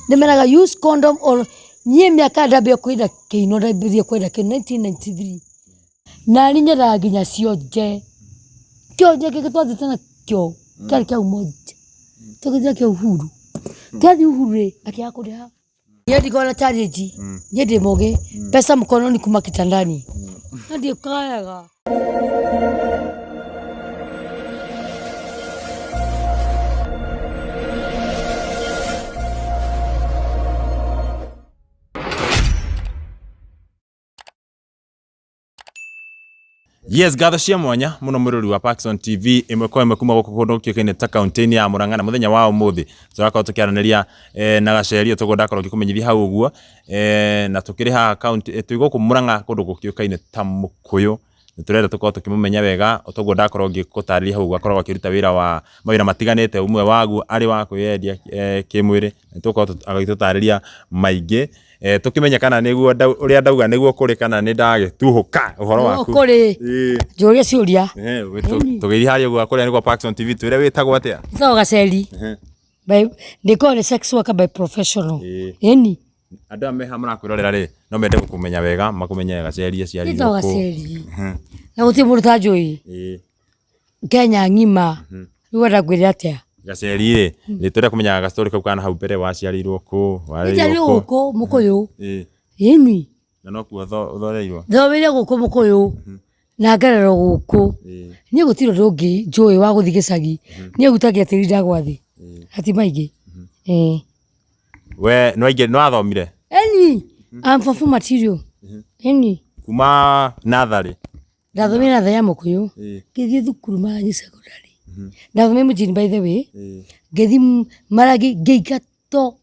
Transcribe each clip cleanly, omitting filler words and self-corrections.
Ndĩmeraga use condom or niĩ mĩaka ndambia kwenda kĩino ndambirie kwenda kĩino 1993. Nani nyendaga nginya cionje. Kĩonje kĩngĩ twathiĩte nakĩo kĩarĩ kĩa Umoja. Tũgĩthiĩ nakĩo Uhuru. Twathiĩ Uhuru rĩ, akĩaga kũrĩha. Niĩ ndikoragwo na challenge. Niĩ ndĩ mũgĩ. Pesa mkononi kuma kitandani. Na ndiũkayaga. Yes, ngatho cia mwanya muno mwirori wa Parkson TV ĩmwe kwa ĩmwe kuma gũkũ kũndũ gũkĩũkaine ta kaunti-inĩ ya Murang'a na mũthenya wa ũmũthĩ tũrakorwo tũkĩaranĩria eh, na Gacerio toguo ndakorwo ngĩkũmenyithia hau ũguo eh, na tũkĩrĩ haha kaunti eh, twĩ gũkũ Murang'a kũndũ gũkĩũkaine ta Mũkũyũ nĩ tũrenda tũkorwo tũkĩmũmenya wega o toguo ndakorwo ngĩgũtarĩria hau ũguo akoragwo akĩruta wĩra wa mawĩra matiganĩte ũmwe waguo arĩ wa kwĩyendia eh, kĩmwĩrĩ nĩ tũgũkorwo agĩtũtarĩria maingĩ eh, tũkĩmenye kana nĩguo ũrĩa ndauga nĩguo kũrĩ kana nĩ ndagĩtuhũka ũhoro waku kũrĩ njũria ciũria. Tũgĩthiĩ harĩa ũguo kũrĩa nĩguo Parkson TV twĩre wĩtagwo atĩa? Njĩtagwo Gaceri. Ndĩkoragwo nĩ sex worker by professional. Ĩni. Andũ aya meha marakwĩrorera rĩ no mende gũkũmenya wega makũmenye Gaceri aciarirwo Njĩtagwo Gaceri na gũtirĩ mũndũ ũtanjũĩ Kenya ng'ima. Rĩu wenda ngwĩre atĩa? Gaceri rĩ nĩ tũrenda kũmenya gastori kau kana hau mbere waciarĩirwo kũ warereirwo Njiarĩirwo kũ gũkũ Mũkũyũ. Ĩni. Na nokuo ũthoreirwo? Thomeire gũkũ Mũkũyũ na ngarerwo gũkũ. Niĩ gũtirĩ ũndũ ũngĩ njũĩ wa gũthiĩ gĩcagi. Niĩ hutagia tĩri ndagwa thĩ na ti maingĩ. Ĩĩ. We nĩ wathomire? Ĩni, I'm for full material. Ĩni. Kuma natharĩ? Ndathomire natharĩ ya Mũkũyũ, ngĩthiĩ thukuru Maragi Secondary. Ndathomire mũjini by the way, ngĩthiĩ Maragi ngĩingatwo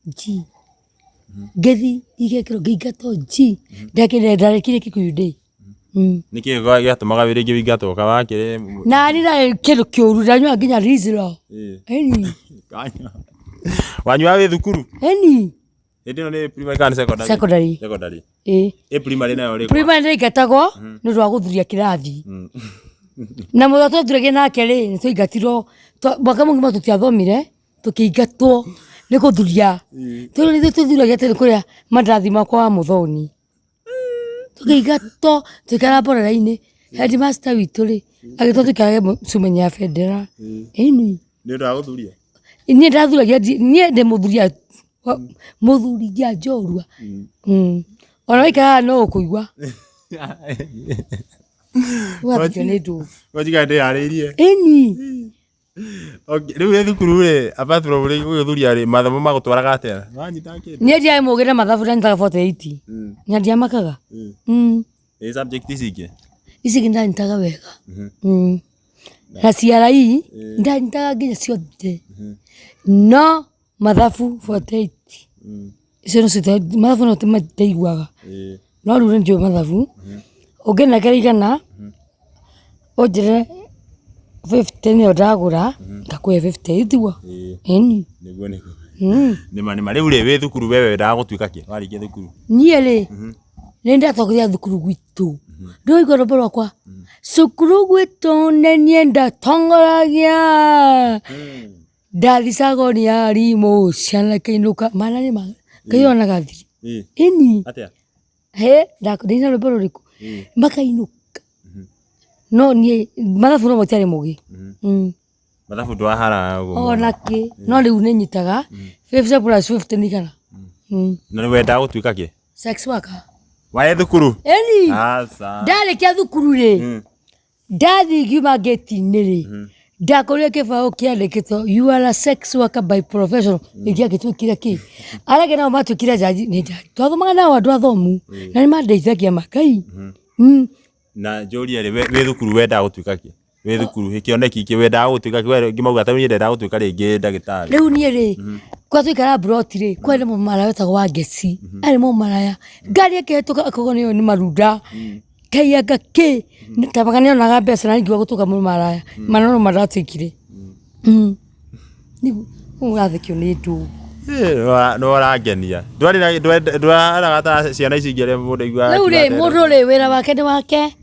G. Ngĩthiĩ igekĩrwo ngĩingatwo G. Ndarĩkirie Kikuyu Day. Nĩkĩ gĩatũmaga rĩngĩ wĩingatwo ka wakĩrĩ Na niĩ ndarĩ kĩndũ kĩũru ndanyuaga nginya Rizla. Ĩni. Wanyuaga wĩ thukuru? Ĩni. Hĩndĩ ĩno nĩ primary kana secondary? Secondary. Secondary. Ĩĩ. Ĩ primary nayo rĩ? Primary ndaingatagwo nĩ ũndũ wa gũthuria kĩrathi. Na mũthenya twathuragia nake rĩ, nĩ twaingatirwo mwaka mũgima tũtiathomire tũkĩingatwo nĩ gũthuria. Tondũ nĩ ithuĩ tũthuragia atĩ nĩ kũrĩa mandathi makwa wa mũthoni. Tũkĩingatwo tũgĩikara borera-inĩ. Headmaster witũ rĩ, agĩtũa tũikarage cumainĩ ya bendera. Ĩni. Nĩ ũndũ wa gũthuria? Niĩ ndathuragia niĩ ndĩ mũthuria mũthuri njorua. Ona waikara haha no ũkũigua. Ũgathikio nĩ ndũũ. Wanjikara ndĩharĩirie. Ĩni. Okay, rĩu wĩ thukuru rĩ, apart from rĩ gũgĩthuria rĩ, mathomo magũtwaraga atĩa? Wanyita kĩndũ? Niĩ ndiarĩ mũgĩ na mathabu ndanyitaga 48. Na ndiamakaga. Ĩ subject ici ingĩ? Ici ingĩ ndanyitaga wega. Na CRE ndanyitaga nginya ciothe. No mathabu 48. Icio nĩcio mathabu no ndaiguaga. No rĩu nĩ njũĩ mathabu. Ũngĩnengera 100 ũnjĩre 50 nĩyo ndagũra, ngakũhe 50 ĩ tiguo? Ĩni. Nĩguo nĩguo. Nĩma nĩma. Rĩu rĩ wĩ thukuru we wendaga gũtuĩka kĩ warĩkia thukuru? Niĩ rĩ, nĩ ndatongoria thukuru gwitũ. Ndũraigua rwĩmbo rwakwa? Cukuru gwitũ nĩ niĩ ndatongoragia. Ndathicagwo nĩ arimũ ciana ikĩinũka. Mana nĩ ma Ngai onaga thiri. Ĩni. Atĩa? Hĩ, ndaina rwĩmbo rũrĩkũ? Makainũka. No niĩ mathabu no matiarĩ mũgĩ. Mathabu ndwaharaga ũguo mũno. Ona kĩ, no rĩu nĩ nyitaga. 50 plus 50 nĩ igana. Na nĩ wendaga gũtuĩka kĩ? Sex worker. Waĩ thukuru? Ĩni. Aca. Ndarĩkia thukuru rĩ, Ndathiĩ ngiuma ngĩti-inĩ rĩ, ndakorire kĩbaũ kĩandĩkĩtwo you are a sex worker by profession, gĩtiagĩtuĩkire kĩ? Arĩa angĩ nao matuĩkire njanji, nĩ njanji. Twathomaga nao andũ athomu, na nĩ mandeithagia ma Ngai. Na njũrie rĩ, wĩ thukuru wendaga gũtuĩka kĩ? Wĩ thukuru kĩoneki kĩ wendaga gũtuĩka kĩ? We rĩngĩ mauga ta niĩ ndendaga gũtuĩka rĩngĩ ndagĩtarĩ. Rĩu niĩ rĩ, kũrĩa twaikaraga mburoti rĩ, kwarĩ na mũmaraya wetagwo Wangeci, arĩ mũmaraya. Ngari ĩkĩhĩtũka akauga nĩyo nĩ marunda. Ngai anga kĩ tabaga nĩ onaga mbeca na ngiuga gũtuĩka mũmaraya mana no mandatuĩkire. Rĩu ũrathekio nĩ ndũ. Nĩ ũrangenia. Ndwarĩ na ndwaraga ta ciana ici ingĩ arĩa mũndũ aiguaga. Rĩu rĩ mũndũ rĩ wĩra wake nĩ wake.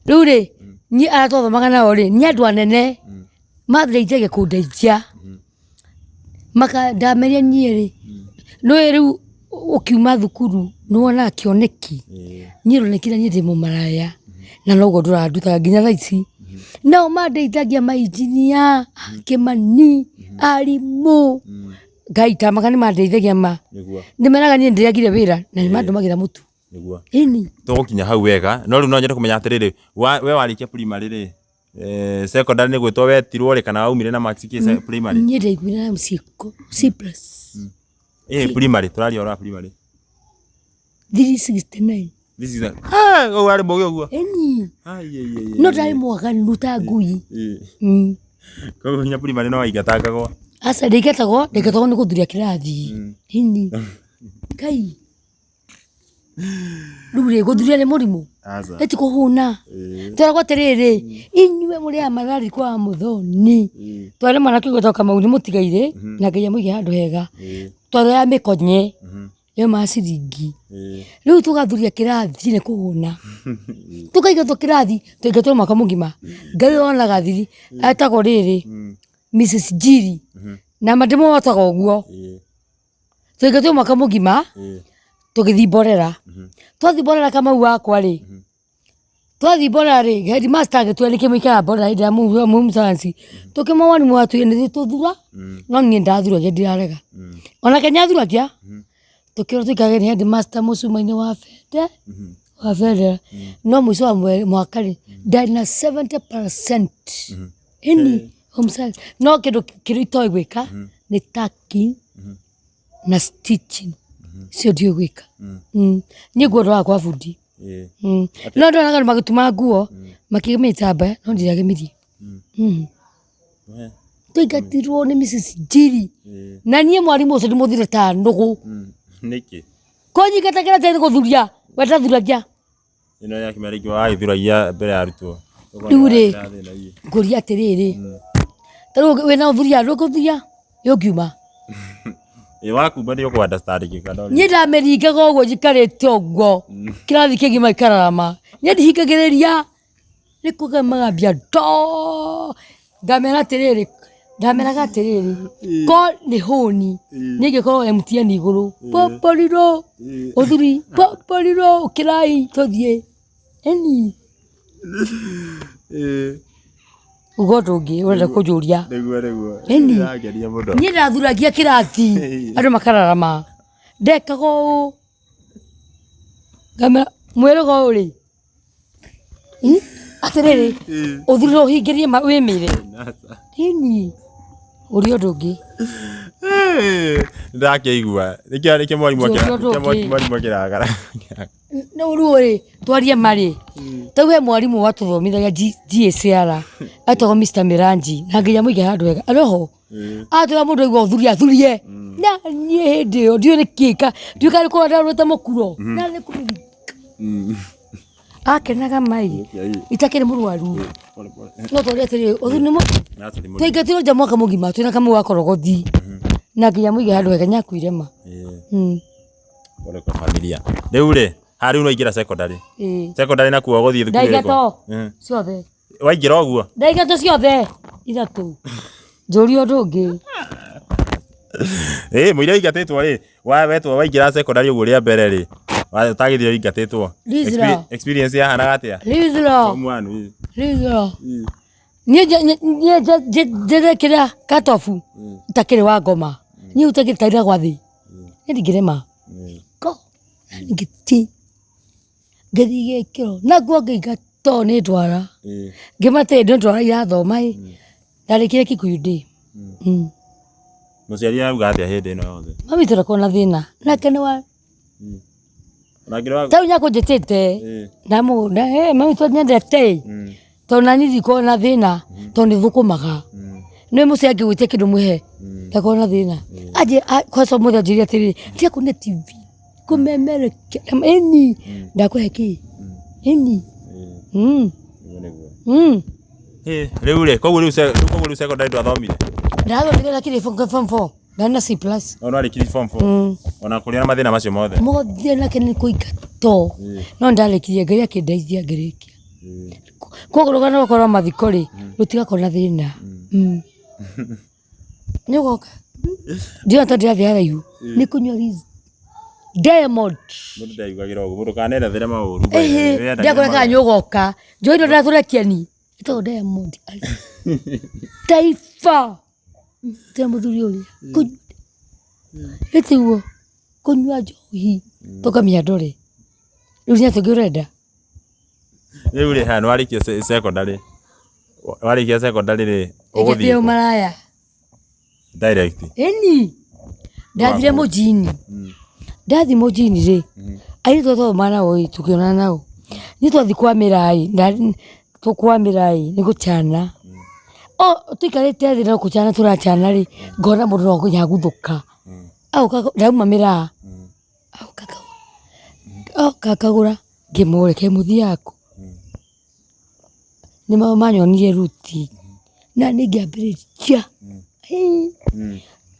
Rĩu rĩ niĩ arĩa twathomaga nao rĩ nĩ andũ anene mandeithagia kũndeithia. Maka ndameria niĩ rĩ, nĩũĩ rĩu ũkiuma thukuru nĩwonaga kĩoneki. Niĩ ronekire niĩ ndĩ mũmaraya na noguo ndũrandutaga nginya thaa ici. Nao mandeithagia mainjinia, Kĩmani, arimũ, Ngai tamaka nĩ mandeithagia ma. Nĩguo. Nĩmeraga niĩ ndĩagire wĩra na nĩ mandũmagĩra mũtu. Nĩguo. Ĩni. Tũgũkinya hau wega no rĩu no nyende kũmenya atĩrĩrĩ, we warĩkia primary rĩ, secondary nĩ gwĩtwo wetirwo rĩ kana waumire na marks kĩ primary? Niĩ ndaiguire na C C plus. Ĩ primary, tũraria ũhoro wa primary. 369. This is a, ah, ũguo warĩ mũgĩ ũguo. Ĩni. Ai, ai, ai, ai. No ndarĩ mwaganu ta ngui. Ĩ. Mm. Koguo nginya primary no waingatangagwo. Aca ndaingatagwo, ndaingatagwo nĩ gũthuria kĩrathi. Ĩni. Kai. Rĩu rĩ, gũthuria nĩ mũrimũ? Aca. Ĩti kũhũna. Ĩ. Tweragwo atĩrĩrĩ, inyuĩ mũrĩ a marari kwa Mũthoni. Ĩ. Twarĩ mwanake ũgwĩtwo Kamau nĩ mũtigairĩ, na Ngai amũige handũ hega. Ĩ. Twarĩ a mĩkonye, Mhm. ĩyo ma ciringi. Ĩ. Rĩu tũgathuria kĩrathi nĩ kũhũna. Tũkaingatwo kĩrathi, twaingatwo mwaka mũgima. Ngai onaga thiri, etagwo rĩrĩ, Mrs Njiri. Na ma ndĩmũhotaga ũguo. Ĩ. Twaingatwo mwaka mũgima, Ĩ. tũgĩthiĩ mborera. Twathiĩ mborera Kamau wakwa rĩ, twathiĩ mborera rĩ, headmaster agĩtwĩra nĩkĩ mũikaraga mborera hĩndĩ ĩrĩa home science. Tũkĩmwĩra mwarimũ watwĩrire nĩ ithuĩ tũthura, no niĩ ndathuragia ndirarega. Onake nĩathuragia, tũkĩrwo tũikarage nĩ headmaster mũcuma-inĩ wa bende, wa bendera. No mũico wa mwaka rĩ, ndarĩ na 70% ĩni home science. No kĩndũ kĩrĩa itoĩ gwĩka nĩ tucking na stitching. Icio ndiũĩ gwĩka. Niĩ nguo ndoraga kwa bundi. Ĩ. No ndonaga andũ magĩtuma nguo, makĩgemia itambaya, no ndiragemirie. We. Twaingatirwo nĩ Mrs Njiri. Ĩ. Na niĩ mwarimũ ũcio ndĩmũthire ta nũgũ. Nĩkĩ? Kũnyingata kĩrathi nĩ gũthuria, we ndathuragia. Ĩno ya kĩmera rĩngĩ wagĩthuragia mbere ya arutwo. Rĩu rĩ, ngũria atĩrĩrĩ, ta rĩu wĩna ũthuria, ndũgũthuria, ĩ ũngiuma. Ĩ wakumba nĩ ũkũ understand gĩka no. Niĩ ndamĩringaga ũguo njikarĩte ũguo, kĩrathi kĩgima gĩkararama. Niĩ ndihingagĩrĩria, nĩ kũgambia ndoo. Ngamera atĩrĩrĩ, ndameraga atĩrĩrĩ, ko nĩ hũni, niĩ ingĩkorwo MTN igũrũ, poporiro, ũthuri, poporiro, ũkĩrai tũthiĩ. Ĩni. Uga ũndũ ũngĩ ũrenda kũnjũria. Nĩguo nĩguo. Ĩni. Ndĩrageria mũno. Niĩ ndathuragia kĩrathi, andũ makararama. Ndekaga ũũ, ngamera mwĩrĩga ũyũ rĩ, atĩrĩrĩ, ũthurire ũhingĩrie wĩmĩre. Ĩni, ũria ũndũ ũngĩ. Ndakĩigua. Nĩkĩo nĩkĩo mwarimũ Njũria ũndũ nĩkĩo ũngĩ. mwarimũ akĩrakara. No rĩu rĩ, twarie ma rĩ, ta rĩu he mwarimũ watũthomithagia GACR, etagwo Mr Miranji, na nginya mũige handũ hega, arĩ ho. Atwĩra mũndũ aigua ũthuria athurie. Na niĩ hĩndĩ ĩyo ndiũĩ nĩkĩ ndiũĩ kana nĩ kũrora ndarorete mũkuro, na nĩ kũmũringa. Akenaga mai, itakĩrĩ mũrwaru. No twaria atĩrĩrĩ, ũthuri nĩ twaingatirwo nja mwaka mũgima twĩna kamau ga korogothi, na nginya mũige handũ hega nĩakuire ma. Pole kwa familia. Rĩu rĩ, ha rĩu nĩwaingĩra secondary. Ĩĩ. Secondary nakuo ũgũthiĩ thukuru ĩrĩkũ? Ndaingatwo ciothe. Waingĩra ũguo? Ndaingatwo ciothe ithatũ. Njũria ũndũ ũngĩ. Ĩ mũira ũingatĩtwo rĩ, wetwo waingĩra secondary ũguo rĩa mbere rĩ, ũtagĩthire ũingatĩtwo. Lizra. Experience yahanaga atĩa? Lizra. Form one, ĩ. Lizra. Niĩ niĩ njĩrekĩra cut-off itakĩrĩ wa ngoma. Niĩ ũtagĩtarira gwa thĩ. Niĩ ndingĩrema. Ko ngĩti ngĩthiĩ gĩkĩro naguo ngĩingatwo nĩ ndwara. Ngĩmata nĩ ndwara irathoma ĩ. Ndarĩkire Kikuyu day. Mũciari arauga atĩa hĩndĩ ĩno yothe? Mami tũrakorwo na thĩna. Nake nĩ wa Onake nĩ wa ta rĩu nĩakũnjĩtĩte. Ndamũ mami tũnyendete. Tondũ nani ndikoragwo na thĩna tondũ nĩ thũkũmaga. Nĩ mũciĩ angĩgwĩtia kĩndũ mwĩhe ndakoragwo na thĩna. Anjĩ kwanza ũmũthĩ anjĩrire atĩrĩrĩ tiga kũne TV kũmemerekia ĩni ndakũhe kĩ ĩni. Rĩu rĩ, koguo rĩu koguo rĩu secondary ndwathomire? Ndathomire lakini form 4 ndarĩ na C plus. O nĩwarĩkirie form 4? Ona kũrĩ na mathĩna macio mothe? Mothe nake nĩ kũingatwo no ndarĩkirie Ngai akĩndeithia ngĩrĩkia. Koguo rũgano rwakwa rwa mathiko rĩ rũtigakorwo na thĩna. Nĩ ũgoka? Ndiona ta ndĩrathiĩ haraihu nĩ kũnyua Diamond. Mũndũ ndaiguagĩra ũguo, mũndũ kanerethere maũru. Ĩhĩ, ndakora kana nĩũgoka njohi ĩno ndĩratũrekia ni ĩtagwo Diamond Taifa tena mũthuri ũrĩa ĩtiguo kũnyua njohi tũkamĩa ndore rĩu nĩ atĩa ũngĩ ũrenda. Rĩu rĩ, haya nĩwarĩkia secondary, warĩkia secondary rĩ, ũgũthiĩ Ĩkĩambia kũ? ũmaraya. Direct. Ĩni ndathire mũjini, ndathi mũjini rĩ, airĩtu arĩa twathomaga nao ĩ tũkĩonana nao, niĩ twathi kwa mĩraĩ, kwa mĩraĩ nĩ gũchana, o tũikarĩte thĩ no gũchana tũrachana rĩ, ngona mũndũ no nginya aguthũka, agoka ndauma mĩraa, agoka agoka akagũra, ngĩmũria kaĩ mũthiaga kũ? Nĩ manyonirie ruti na niĩ ngĩambĩrĩria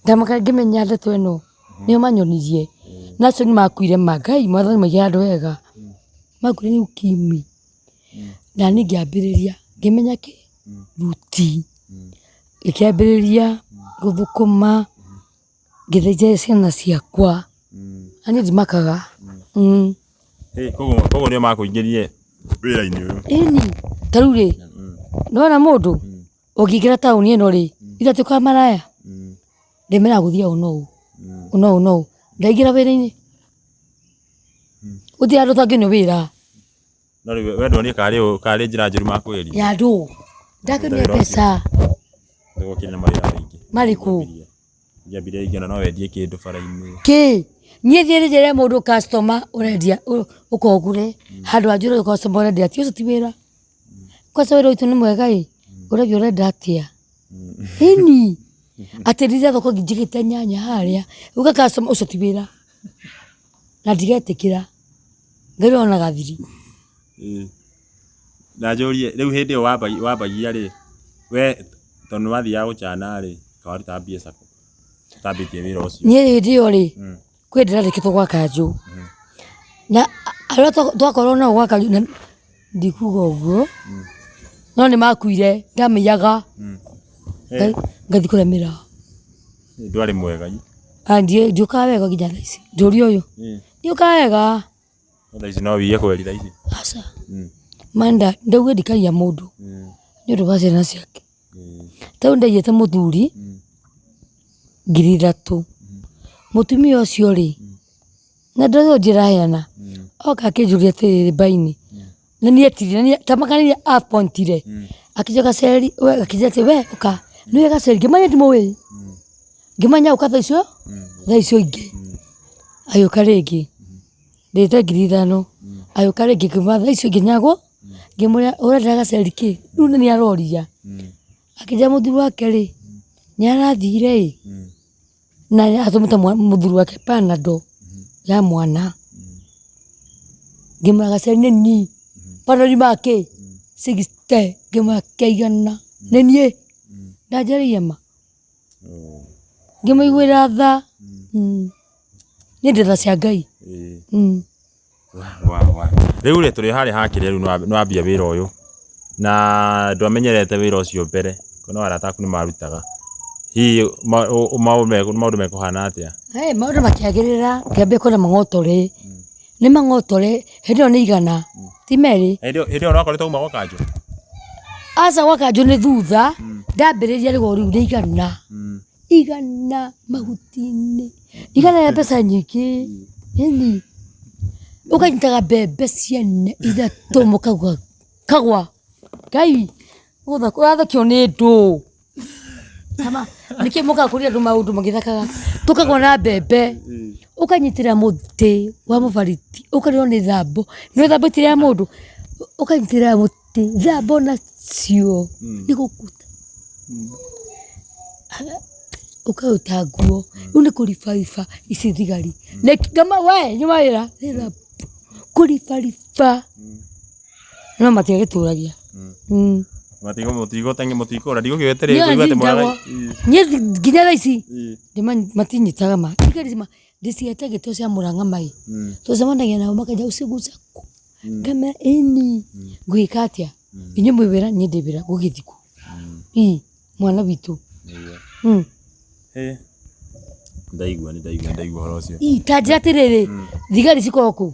ndamaka ngĩmenya ndeto ĩno nĩo manyonirie na acio nĩ makuire ma Ngai mwathani maige handũ hega makuire nĩ ukimwi na niĩ ngĩambĩrĩria ngĩmenya kĩ ruti ngĩkĩambĩrĩria gũthũkũma ngĩthĩnja ciana ciakwa na niĩ ndimakaga. Koguo nĩo makũingĩririe wĩra-inĩ ũyũ? Ĩni, ta rĩu rĩ, nĩwona mũndũ ũngĩingĩra taũni ĩno rĩ, ithe atuĩkaga maraya, ndĩmeraga gũthiĩ ũũ na ũũ, ũũ na ũũ na ũũ, ndaingĩra wĩra-inĩ, gũtirĩ handũ ũtangĩonio wĩra. No rĩu we ndwonire karĩ karĩ njĩra njũru makũgeria? Ya ndũ, ndakĩonire mbeca. Nĩgũkĩrĩ na mawĩra maingĩ. Marĩkũ? Ngĩambirie ingĩona no wendie kĩndũ bara-inĩ. Kĩ? Niĩ thiĩ njĩre mũndũ customer ũrendia ũka ũgũre handũ ha njũre customer ũrendia atĩa ũcio ti wĩra. Kwanza wĩra witũ nĩ mwega ĩ, ũrendia ũrenda atĩa? Ĩni, atĩ ndire thoko njigĩte nyanya harĩa, uge customer ũcio ti wĩra. Na ndigetĩkĩra, Ngai onaga thiri. Na njũrie, rĩu hĩndĩ ĩyo wambagia rĩ, we tondũ nĩ wathiaga gũchana rĩ, kaĩ warutaga mbia kũ ũtambĩtie wĩra ũcio? Niĩ hĩndĩ ĩyo rĩ, kwĩ hĩndĩ ndandĩkĩtwo gwa kanjũ, na arĩa twakoragwo nao gwa kanjũ, ndikuga ũguo, no nĩ makuire ndamaiyaga, ngathiĩ kũrĩa mĩraa. Ndwarĩ mwega. Ndiũkaga wega nginya thaa ici, ndũria ũyũ, ndiũkaga wega. No thaa ici no wiye kweri thaa ici? Aca. Ma ndauga ndikaiya mũndũ nĩ ũndũ wa ciana ciake. Ta rĩu ndaiyĩte mũthuri 3,000, mũtumia ũcio rĩ, na ndĩrauga ndiraheana, oka akĩnjũria atĩrĩrĩ mbaini, na niĩ etire, na niĩ ta makania apointire, akĩnjĩra gaceri, we akĩnjĩra atĩ we ũka, nĩũĩ gaceri, ngĩmenya ndimũĩ, ngĩmenya ũka thaa icio ingĩ, agĩũka rĩngĩ, ndĩte 5,000, agĩũka rĩngĩ ngĩmwĩra thaa icio ingĩ nyagwo, ngĩmwĩra ũrenda gaceri kĩ, rĩu nĩ niĩ aroria, akĩnjĩra mũthuri wake rĩ, nĩ arathire ĩ, na atũmĩte mũthuri wake panadol ya mwana, ngĩmwĩra gaceri nĩ niĩ, panadol yumaga kĩ, 60, ngĩmwĩra kĩaigana, nĩ niĩ, ndanjarĩria ma, ngĩmũiguĩra tha, niĩ ndĩ tha cia Ngai. Rĩu rĩ tũrĩ harĩa hakĩrĩa rĩu nĩ wambia wĩra ũyũ na ndwamenyerete wĩra ũcio mbere no arata aku nĩ marutaga hihi maũndũ mekũhana atĩa? Maũndũ makĩagĩrĩra ngĩambia kuona mang'otore, nĩ mang'otore hĩndĩ ĩyo nĩ 100 ti merĩ. Hĩndĩ ĩyo nĩwakoretwo uma gwa kanjũ? Aca gwa kanjũ nĩ thutha, ndambĩrĩria rĩu nĩ 100. 100 mahuti-inĩ, 100 nĩ mbeca nyingĩ, ĩni, ũkanyitaga mbembe ciene ithatũ mũkauga kagwa, Ngai ũrathekio nĩ ndũ, nĩkĩ mũkaga kũria andũ maũndũ magĩthekaga, tũkagwa na mbembe, ũkanyitĩrĩra mũtĩ wa mũbariti, ũkarĩo nĩ thambo, nĩũĩ thambo ti ya mũndũ, ũkanyitĩrĩra mũtĩ, thambo nacio nĩ gũkuta. Ũkaruta nguo, rĩu nĩ kũribariba ici thigari, we nyuma wĩra, kũribariba, no matiagĩtũragia. Mũtikũra, ndigũkĩgwĩtĩrĩria kũigua atĩ mwana. Niĩ nginya thaa ici matinyitaga ma, thigari ndĩciĩte gĩtũ cia Mũrang'a mai, tũcemanagia nao makanjĩra usiku ngamera ĩni, ngwĩka atĩa, inyuĩ mwĩ wĩra niĩ ndĩ wĩra ngũgĩthiĩ kũ? Ĩ mwana witũ. Ndaigua, nĩ ndaigua, ndaigua ũhoro ũcio. Ii, ta njĩra atĩrĩrĩ, thigari cikoragwo kũ?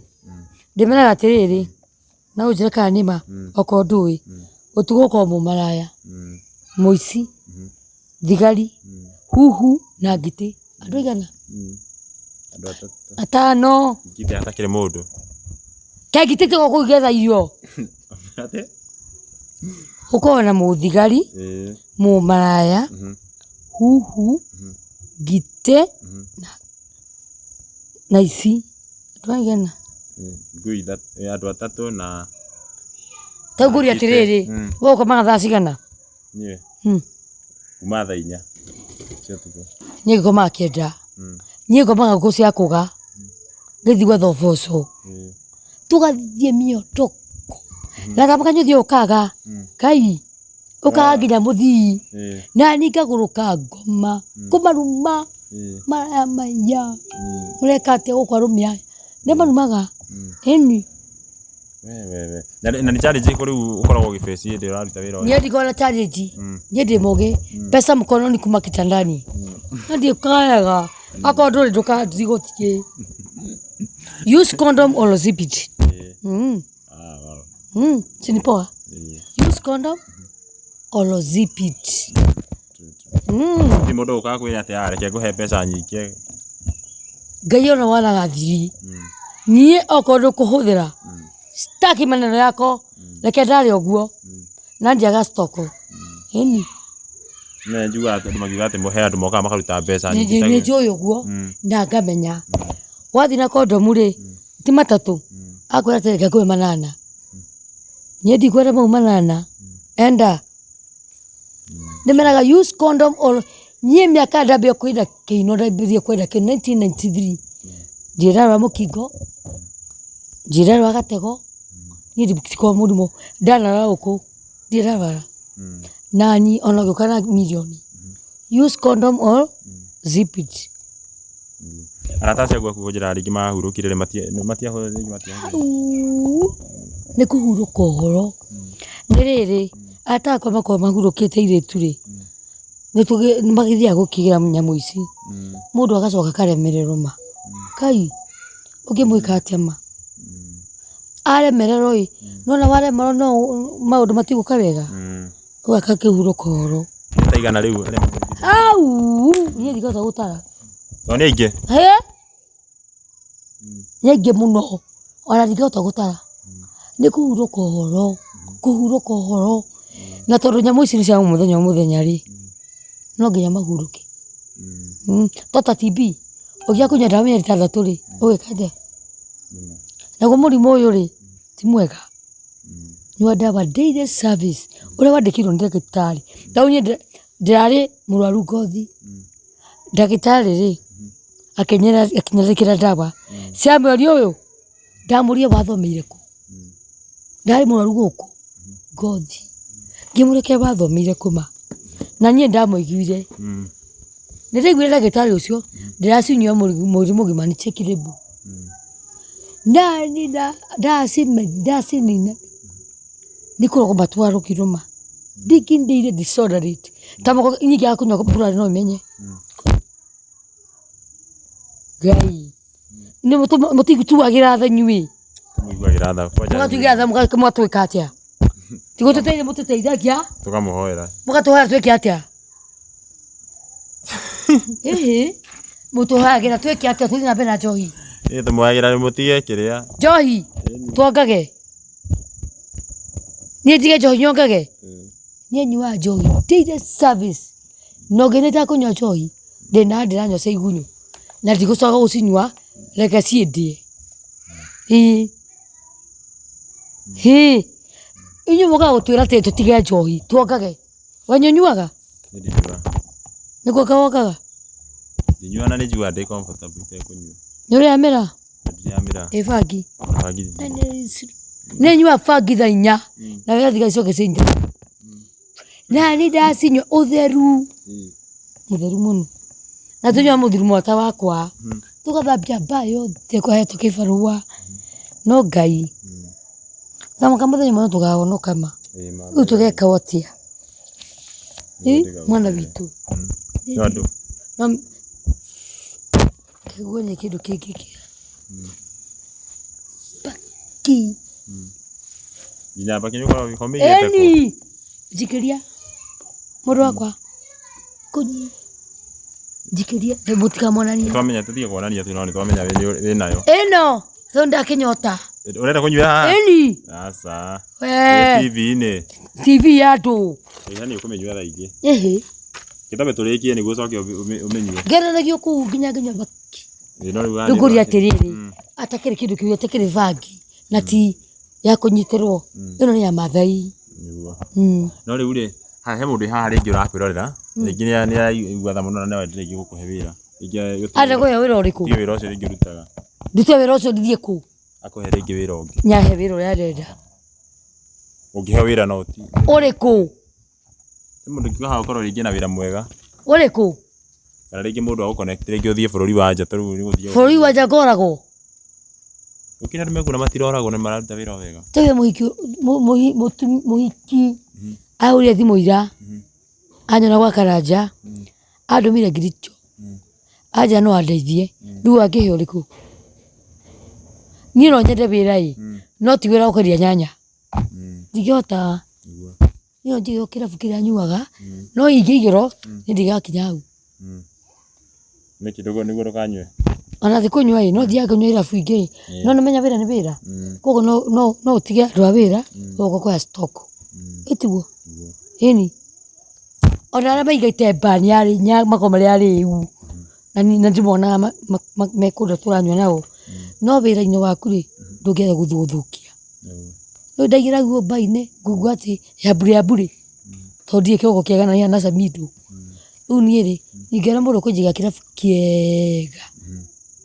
Ndĩmeraga atĩrĩrĩ, na ũnjĩre kana nĩ ma, okorwo ndũĩ, ũtukũ ũkoragwo mũmaraya, mũici, thigari, huhu na ngitĩ. Andũ aigana? Andũ atatũ. Atano. Ngitĩ hatakĩrĩ mũndũ. Ke ngitĩ itikoragwo kũu igĩetha irio. Atĩ? Gũkoragwo na mũthigari, Ĩĩ. mũmaraya, huhu, ngitĩ na ici. Andũ aigana? Ngui ithatũ, andũ atatũ na Ta ngũria Ngitĩ. atĩrĩrĩ, we ũkomaga thaa cigana? Niĩ kuma thaa 4 cia ũtukũ. Niĩ ngomaga 9. Niĩ ngomaga ngũkũ ciakũga, ngĩthiĩ gwetha ũboco. Tũgathiĩ mĩondoko. Na kamwe kanyu ũthiaga ũkaga, Ngai, ũkaga nginya mũthii. Nani ngagũrũka ngoma, kũmaruma, maraya maya, mũreka atĩa gũkũ arũme aya? Nĩ marumaga, ĩni. We we we. Na na nĩ challenge ĩrĩkũ rĩu ũkoragwo ũgĩ face hĩndĩ ĩrĩa ũraruta wĩra ũyũ? Niĩ ndikoragwo na challenge, niĩ ndĩ mũgĩ, mbeca mkononi kuma kitandani. Na ndiũkayaga, akorwo ndũrĩ ndũkandigũtiĩ. Use condom or zip it. Ah, wow. Si ni poa? Use condom or zip it. Gũtirĩ mũndũ ũkaga kwĩra atĩ "Ah, reke ngũhe mbeca nyingĩ." Ngai ona wanaga thiri. Niĩ okorwo ndũkũhũthĩra, staki maneno yako, reke ndare ũguo. Na ndiaga stock. Ĩni. Nĩ njiguaga andũ makiuga atĩ he andũ mokaga makaruta mbeca nyingĩ. Nĩ njũĩ ũguo na ngamenya. Wathiĩ na kondomu rĩ, ti matatũ, akwĩra atĩ reke ngũhe 8. Niĩ ndikwenda mau 8, enda. Ndĩmeraga use condom or niĩ mĩaka ndambia kwenda kĩino ndambirie kwenda kĩino 1993. Ndirĩ ndarwara mũkingo, ndirĩ ndarwara gatego, niĩ ndikoragwo mũrimũ, ndanarwara gũkũ, ndirĩ ndarwara. Nani ona ũngĩũka na mirioni, use condom or zip it. Arata acio aku kũnjĩra rĩngĩ mahurũkire rĩ matiahũthĩrire matiahũthĩrire. Hau nĩ kũhurũka ũhoro. Nĩ rĩrĩ, arata akwa makoragwo mahurũkĩte airĩtu rĩ, nĩ magĩthiaga gũkĩgĩra nyamũ ici, mũndũ agacoka akaremererwo ma. Kai, ũngĩmwĩka atĩa ma? Aremererwo ĩ, nĩwona waremererwo no maũndũ matigũka wega, rĩu agakĩhurũka ũhoro. Nĩ ta igana rĩu arĩa mahurũkire. Hau, niĩ ndingĩhota gũtara. Tondũ nĩ aingĩ. Hĩ? Nĩ aingĩ mũno, ona ndingĩhota gũtara. Nĩ kũhurũka ũhoro, kũhurũka ũhoro. Na tondũ nyamũ ici nĩ cia o mũthenya o mũthenya rĩ, no nginya mahurũke. To ta TB, ũngĩaga kũnyua ndawa mĩeri 6 rĩ, ũgwĩka atĩa? Naguo mũrimũ ũyũ rĩ, ti mwega. Nyua ndawa daily service, ũrĩa wandĩkĩirwo nĩ ndagĩtarĩ. Ta rĩu niĩ ndĩrarĩ mũrwaru ngothi, ndagĩtarĩ rĩ, akĩnyandĩkĩra ndawa cia mweri ũyũ, ndamũria wathomeire kũ? Ndarĩ mũrwaru gũkũ ngothi, ngĩmũria kĩrĩa wathomeire kũ ma? Na niĩ ndamũiguire, nĩ ndaiguire ndagĩtarĩ ũcio, ndĩracinyua mweri mũgima nĩ check label. Ndanina ndacinina nĩ kũrogoma twarũgirwo ma, ndikindĩire disorderly ta mũgogo niĩ ingĩaga kũnyua mbura no ĩmenye. Ngai, nĩ mũtituagĩra tha inyuĩ. Tũmũiguagĩra tha. Kwanja Mũgatuĩra tha mũgatwĩka atĩa? Ti gũtũteithia mũtũteithagia, Tũkamũhoera. mũgatũhoera twĩke atĩa? Ĩhĩ, mũtũhoyagĩra twĩke atĩa tũthiĩ na mbere na njohi? Ĩ tũmũhoyagĩra mũtige kĩrĩa. Njohi, twongage. Niĩ ndige njohi nyongage? Niĩ nyuaga njohi daily service. Na ũngĩona itakũnyua njohi, ndĩna ndĩranyua cia igunyũ. Na ndigũcoka gũcinyua, reke ciĩndĩe. Ĩĩ. Hĩ, inyuĩ mũkaga gũtwĩra atĩ tũtige njohi, twongage. We nĩ ũnyuaga? Niĩ ndinyuaga. Nĩ kuonga wongaga? Ndinyuaga na nĩ njiguaga ndĩ comfortable itekũnyua. Nĩ ũrĩamĩra? Ndiramĩra. Ĩ bangi? Ona bangi Nĩ nyuaga bangi thaa 4 na wĩra thigari ciothe ciaingĩra. Na niĩ ndacinyua ũtheru, mũtheru mũno. Na tũnyuaga mũthuri mwata wakwa, tũgathambia mbaa yothe kũhetwo kĩbarũa. No Ngai, kamũka mũthenya ũmwe no tũkahonoka ma. Rĩu tũgeka atĩa? Ĩ mwana witũ. No andũ. No Nguonie kĩndũ kĩngĩ kĩa mbakĩ. Nginya mbakĩ nĩ ũkoragwo ũmĩigĩte kũ? Ĩni njikĩria mũrũ wakwa kũnyi njikĩria mũtikamonanie. Twamenya tũtige kuonania tu no nĩ twamenya wĩ nayo. Ĩno so ndakĩnyota. Ũrenda kũnyuĩra haha? Ĩni Aca. we Ĩ TV-inĩ. TV ya andũ. Ĩha nĩ ũkũmĩnyua thaa ingĩ. Ĩhĩ Kĩtambe tũrĩkie nĩguo ũcoke ũmĩnyue. ngeranagio kũu nginya nginya mbakĩ. Ĩ no rĩu haha Rĩu nĩ ngũria ũraki- atĩrĩrĩ Mm. atakĩrĩ kĩndũ kĩu atakĩrĩ bangi na ti ya kũnyitĩrwo ĩno nĩ ya Mathai. Nĩguo. Mm. No rĩu rĩ, haha he mũndũ haha rĩngĩ ũrakwĩrorera, rĩngĩ nĩ araigua tha mũno na no ende rĩngĩ gũkũhe wĩra. Rĩngĩ Arenda kũhe wĩra ũrĩkũ? Tige wĩra ũcio rĩngĩ ũrutaga. Ndute wĩra ũcio ndithiĩ kũ? Akũhe rĩngĩ wĩra ũngĩ. Nyahe wĩra ũrĩa arenda. Ũngĩheo wĩra no ũti. Ũrĩkũ? Nĩ mũndũ ũngiuga haha ũkorwo rĩngĩ na wĩra mwega. Ũrĩkũ? Kana rĩngĩ mũndũ agũ connect rĩngĩ ũthiĩ bũrũri wa nja ta rĩu nĩ gũthiĩ. Bũrũri wa nja ngoragwo. Gũkĩrĩ andũ mekuo na matiroragwo na mararuta wĩra o wega. Tuge mũhiki mũhiki ahũrire thimũ ira anyona gwa Karanja andũmire ngiricho anjĩra no andeithie rĩu angĩhe ũrĩkũ? Niĩ no nyende wĩra ĩ no ti wĩra wa kwendia nyanya ndingĩhota. Nĩguo. Niĩ no njige o kĩrabu kĩrĩa nyuaga no ingĩigĩrwo niĩ ndigakinya hau. Nĩkĩ nĩguo ndũkanyue? Ona ti kũnyua ĩ no thiaga kũnyua irabu ingĩ ĩ no nĩmenya wĩra nĩ wĩra koguo no ũtige andũ a wĩra ũgoka kũoya stock ĩ tiguo? Ĩni ona arĩa maigĩte bar nĩ makoragwo marĩ arĩu na ndimonaga me kũndũ tũranyua nao no wĩra-inĩ waku rĩ ndũngĩenda gũthũthũkia. Rĩu ndaingĩra guo bar-inĩ ngũigua atĩ yambure yambure tondũ ndirĩ kĩongo kĩega na nĩ Samido. Rĩu niĩ rĩ ingĩona mũndũ ũkũnjiga kĩrabu kĩega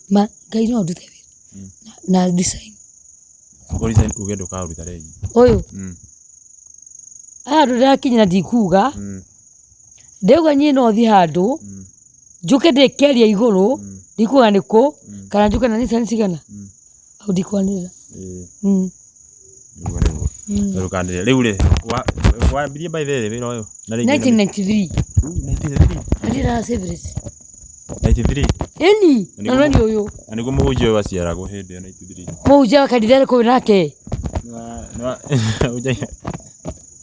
ma Ngai no ndute wĩra na design. Ũ resign uge ndũkaũruta rĩngĩ. Ũyũ haha handũ ndĩrakinya ndikuga ndĩrauga niĩ no thiĩ handũ njũke ndĩkĩaria igũrũ ndikuga nĩ kũ kana njũke na nĩ cigana hau ndikwanĩrĩra. Nĩguo nĩguo. Ndũkanĩrĩre. Rĩu rĩ, wambirie by the way wĩra ũyũ? Na rĩngĩ 1993. 1993? Na ndirĩ syphilis. 93? Ĩni na no nĩ ũyũ. Na nĩguo mũhunjia ũyũ aciaragwo hĩndĩ ĩyo 93. Mũhunjia wa kanitha ĩrĩkũ nake? Nĩ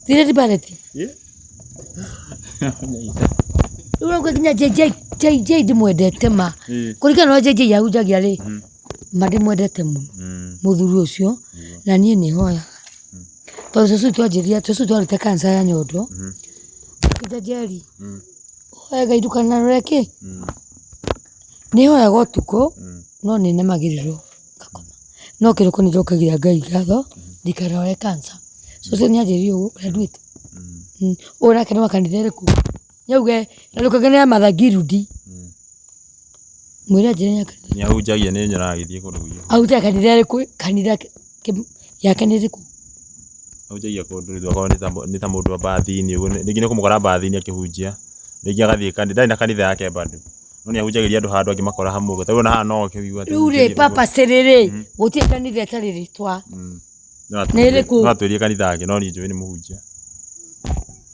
Ti Red Barrett? Rĩu ũraigua nginya JJ JJ ndĩmwendete ma. Kũringana na ũrĩa JJ ahunjagia rĩ, ma ndĩmwendete mũno mũthuri ũcio na niĩ nĩ hoyaga. Tondũ cũcũ twanjĩrire cũcũ twarĩte cancer ya nyondo, akĩnja Njeri, ũhoe Ngai ndũkanarore kĩ? Nĩ hoyaga ũtukũ no nĩ nemagĩrĩrwo ngakoma. No kĩroko nĩ njokagĩria Ngai ngatho ndikanarware cancer. Cũcũ nĩ anjĩrire ũguo ũrĩa nduĩte. Ũyũ nake nĩ wa kanitha ĩrĩkũ? Nĩ auge na ndũkage nĩ ya Mother Guild. Mwĩre anjĩre nĩ ya kanitha. Nĩ ahunjagia nĩ nyonaga agĩthiĩ kũndũ kũingĩ. Ahunjagia kanitha ĩrĩkũ? Kanitha yake nĩ ĩrĩkũ? Ahunjagia kũndũ rĩu akorwo nĩ ta mũndũ wa mbathi-inĩ ũguo rĩngĩ nĩ ũkũmũkora mbathi-inĩ akĩhunjia rĩngĩ agathiĩ kanitha ndarĩ na kanitha yake bado no nĩ ahunjagĩria andũ handũ angĩmakora hamwe ũguo ta rĩu ona haha no oke ũigue Rĩu rĩ papa rĩ gũtirĩ kanitha ĩtarĩ rĩtwa. Nĩ ĩrĩkũ? No atwĩrie kanitha yake no niĩ njũĩ nĩ mũhunjia.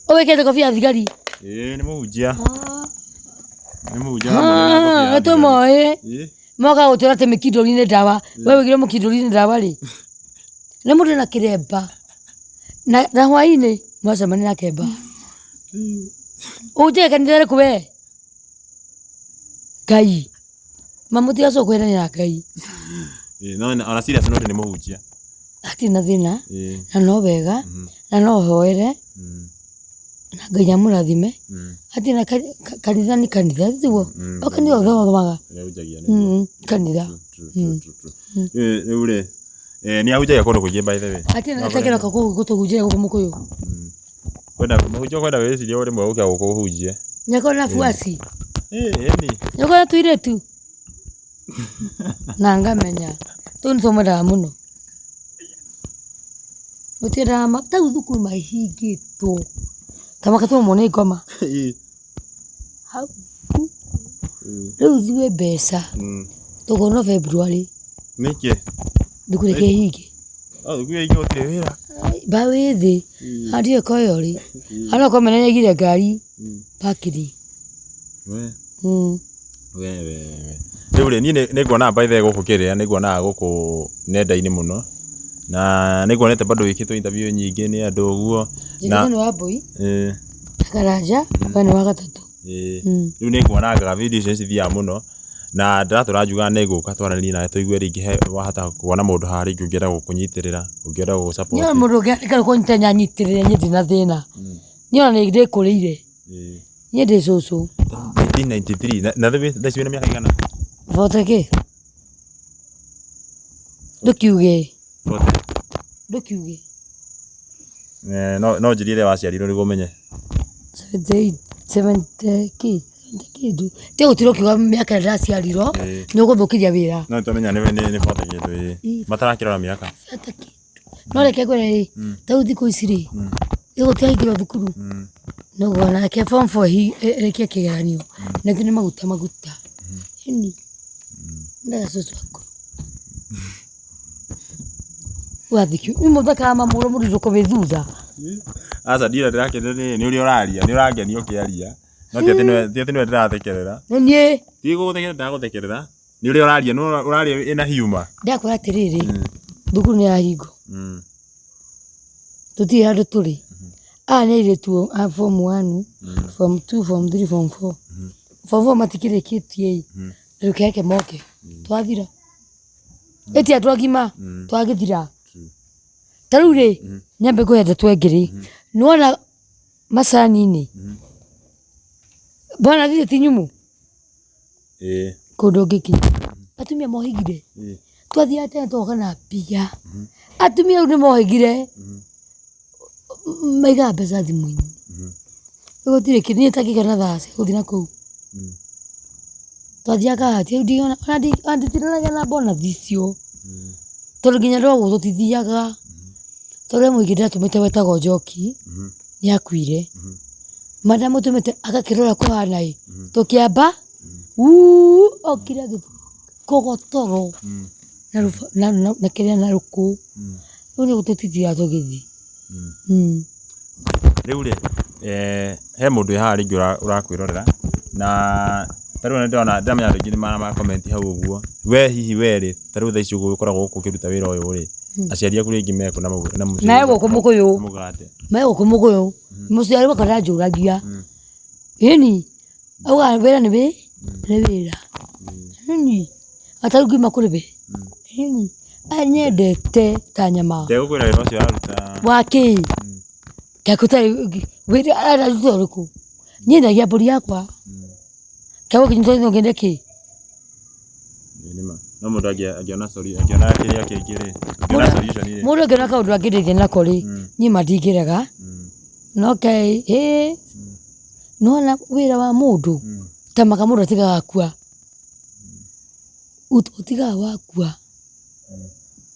Ũgĩkĩrĩte kobia ya thigari? Ĩĩ nĩ mũhunjia. Nĩ mũhunjia wa mũnene na kobia ya Nĩ tũmoĩ. thigari. Ĩĩ. Moka gũtwĩra atĩ mĩkindũri nĩ ndawa. We wĩigire mũkindũri nĩ ndawa rĩ? Nĩ mũndũ na kĩremba. Na hwainĩ mwacemania nake bar. Ũhunjagia kanitha ĩrĩkũ we? Ngai. Ma mũtigacoke kwĩrania na Ngai. Ĩĩ no ona serious note nĩ mũhunjia. Hatirĩ na thĩna Ĩĩ. na no wega na no hoere na Ngai amũrathime. Hatirĩ na kanitha nĩ kanitha tiguo? O kanitha othe mathomaga. Nĩ ahunjagia nĩguo. Kanitha. True, true, true, true. Rĩu rĩ nĩ ahunjagia kũndũ kũingĩ by the way. Hatirĩ na atakĩroka gũtũhunjĩria gũkũ mũkũyũ. Kwenda mũhunjia kwenda wĩcirie rĩmwe ũke gũkũ ũhunjie. Nĩakorwo na buaci. Ĩĩ ĩni. Nĩakorwo na tũirĩtu. Na ngamenya. Tũu nĩ tũmwendaga mũno. Gũtiendaga ma ta rĩu thukuru mahingĩtwo. Ta makatũmwo nĩ ngoma. Hau. Rĩu ithuĩ mbeca tũkuona February. Nĩkĩ? Thukuru ĩkĩhinge. Oh, thukuru ĩhinge gũtirĩ wĩra. Mbaũ ĩ thĩ. Haha ndiũĩ koyo rĩ. Onokorwo mene nĩaigire ngari parking. We. We, we, we. Rĩu rĩ, niĩ nĩ nguonaga by the way gũkũ kĩrĩa, nĩ nguonaga gũkũ nenda-inĩ mũno, na nĩ nguonete bado wĩkĩtwo interview nyingĩ nĩ andũ ũguo, na Njĩkĩtwo nĩ Wambũi na Karanja, we nĩ wa gatatũ. Rĩu nĩ nguonaga video icio nĩ cithiaga mũno, na ndĩratũra njugaga nĩ ngũka twaranĩrie nawe tũigue rĩngĩ he wahota kuona mũndũ haha rĩngĩ ũngĩenda gũkũnyitĩrĩra, ũngĩenda gũgũ support. Niĩ mũndũ ũngĩ kũnyita nyanyitĩrĩre niĩ ndina thĩna. Niĩ ona nĩ ndĩkũrĩire. Niĩ ndĩ cũcũ. 1993 na thaa ici wĩna mĩaka igana? Bote kĩ? Ndũkiuge. Bote. Ndũkiuge. No no njĩrie rĩrĩa waciarirwo nĩguo menye. 78, 70 kĩ? 70 kĩndũ. Tiga gũtinda ũkiuga mĩaka ĩrĩa ndaciarirwo, nĩ ũgũthũkĩria wĩra. No nĩtwamenya nĩ bote kĩndũ ĩĩ. Matarakĩrora mĩaka. 70 kĩndũ. No reke ngwĩre rĩ, ta rĩu thikũ ici rĩ, ĩgũtiahingĩrwo thukuru. Nĩguo nake form four ĩrĩkie kĩgeranio, ningĩ nĩ maguta maguta. Ĩni, ndaga cũcũ akũrũ. Wathikio, nĩ mũthakaga mamũrũ mũrirũko wĩ thutha. Aca ndirĩ ndĩrakenio nĩ ũrĩa ũraria, nĩ ũrangenia ũkĩaria. No ti atĩ nĩwe ndĩrathekerera. Nĩ niĩ. Ti gũgũthekerera ndĩragũthekerera, nĩ ũrĩa ũraria, no ũraria ĩna humor. Ndakwĩra atĩrĩrĩ, thukuru nĩ yahingwo. Tũtirĩ handũ tũrĩ. Aya nĩ airĩtu a form 1, form 2, form 3, form 4. Form 4 matikĩrĩkĩtie ĩ, rĩu keke moke, twathira. Ĩti andũ agima, twagĩthira. Ta rĩu rĩ, nyambe ngũhe ndeto ĩngĩ rĩ, nĩwona macani-inĩ, bwana githĩ ti nyũmũ? Kũndũ ũngĩkinya. Atumia mohĩgire. Twathiaga tene tũgoka na mbia. Atumia rĩu nĩ mohĩgire. Maigaga mbeca thimũ-inĩ. Rĩu gũtirĩ kĩndũ, niĩ itangĩgĩa na thaa cia gũthiĩ nakũu. Twathiaga kahati, rĩu ndiona, ona nditinanagia na bonathi icio. Tondũ nginya ndogwo tũtithiaga. Tondũ he mũingĩ ndatũmĩte wetagwo Njoki, nĩ akuire. Ma ndamũtũmĩte agakĩrora kũhana ĩ, tũkĩamba, wuuu okire agĩkogotoro na kĩrĩa na rũkũ. Rĩu nĩguo tũtithiaga tũgĩthiĩ. Rĩu rĩ, he mũndũ wĩ haha rĩngĩ ũrakwĩrorera, na ta rĩu nĩndĩrona ndĩramenya andũ aingĩ nĩ mara comment hau ũguo, we hihi we rĩ, ta rĩu thaa ici ũguo ũkoragwo gũkũ ũkĩruta wĩra ũyũ rĩ, aciari aku rĩngĩ mekũ na mũcere Me gũkũ Mũkũyũ. na mũgate? Me gũkũ Mũkũyũ. Mũciari wakwa ndanjũragia. Ĩni, augaga wĩra nĩ wĩ, nĩ wĩra. Ĩni, ata rĩu ngiuma kũrĩ we. Ĩni, anyendete ta nyama. Ndegũkwĩra wĩra ũcio araruta. Wa kĩ? Kaĩ gũtarĩ wĩra araruta ũrĩkũ? Niĩ ndendagia mbũri yakwa. Kaĩ ũngĩnyita no ngende kĩ? Ĩĩ nĩ ma. No mũndũ angĩona angĩona kĩrĩa kĩngĩ rĩ, angĩona solution rĩ. Mũndũ angĩona kaũndũ angĩndeithia nako rĩ, niĩ ma ndingĩrega. No kaĩ ĩ, nĩwona wĩra wa mũndũ, ta maka mũndũ atigaga akua. Ũtigaga wakua.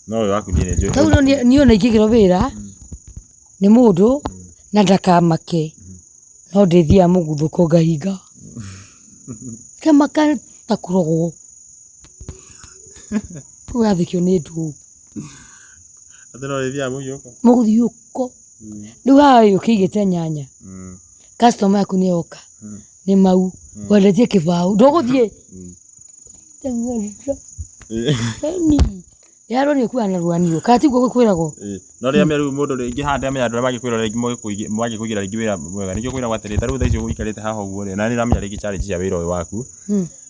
No ũyũ waku niĩ nĩ njũĩ. Ta rĩu niĩ ona ingĩgĩrwo wĩra nĩ mũndũ na ndakamake, no ndĩthiaga mũguthũko ngahinga. Ngamaka ta kũrogwo. Ũrathekio nĩ ndũ. Atĩ no ũrĩthiaga mũhiũko? Mũguthiũko. Rĩu haha ĩ ũkĩigĩte nyanya, customer yaku nĩ yoka, nĩ mau, wendetie kĩbaũ, ndũgũthiĩ? Teng'era. Ĩni. Yarwo nĩ ũkuaga na rwanio, kana tiguo gũkwĩragwo? No rĩrĩa rĩu mũndũ rĩngĩ haha ndĩramenya andũ arĩa mangĩkwĩrora rĩngĩ mangĩkũigĩra rĩngĩ wĩra mwega nĩkĩo kwĩragwo atĩrĩ ta rĩu thaa ici ũikarĩte haha ũguo rĩ, na nĩ ũramenya rĩngĩ challenge cia wĩra ũyũ waku,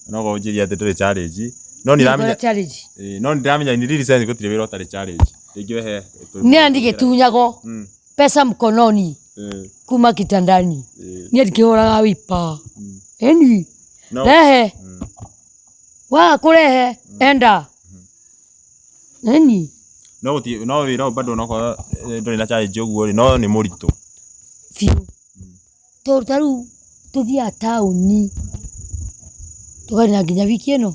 no korwo ũnjĩrire atĩ ndũrĩ challenge, no nĩ ũramenya Challenge. No nĩ ndĩramenya in real sense gũtirĩ wĩra ũtarĩ challenge. Rĩngĩ we he Niĩ ndigĩtunyagwo pesa mkononi kuma kitandani. Niĩ ndikĩhũraga wipa. Ĩni. Rehe. Waga kũrehe enda. Ĩni. No gũtirĩ no wĩra ũyũ bado onokorwo ndũrĩ na challenge ũguo rĩ, no nĩ mũritũ. Biũ. Tondũ ta rĩu tũthiaga taũni tũkarĩha nginya wiki ĩno.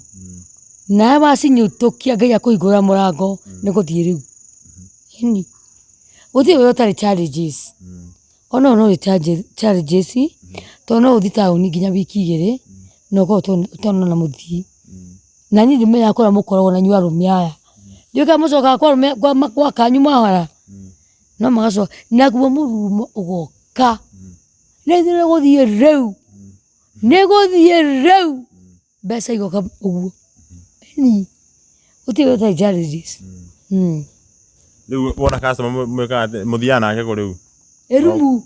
Nawe wacinyitũkia Ngai akũhingũra mũrango nĩ gũthiĩ rĩu. Ĩni. Gũtirĩ wĩra ũtarĩ challenges. Ona ũyũ no ũrĩ challenges tondũ no ũthiĩ taũni nginya wiki igĩrĩ na ũkorwo ũtanona mũthii. Na niĩ ndimenyaga kũrĩa mũkoragwo na inyuĩ arũme aya. Ndiũĩ kana mũcokaga kwa arũme gwa kanyu mwahara? No magacoka, naguo mũrurumo ũgoka. Nĩ ithuĩ nĩ gũthiĩ rĩu, nĩ gũthiĩ rĩu. Mbeca igoka ũguo. Ĩni, gũtirĩ wĩra ũtarĩ challenges. Rĩu wona customer mwĩkaga atĩa? Mũthiaga nake kũ rĩu? Ĩrumu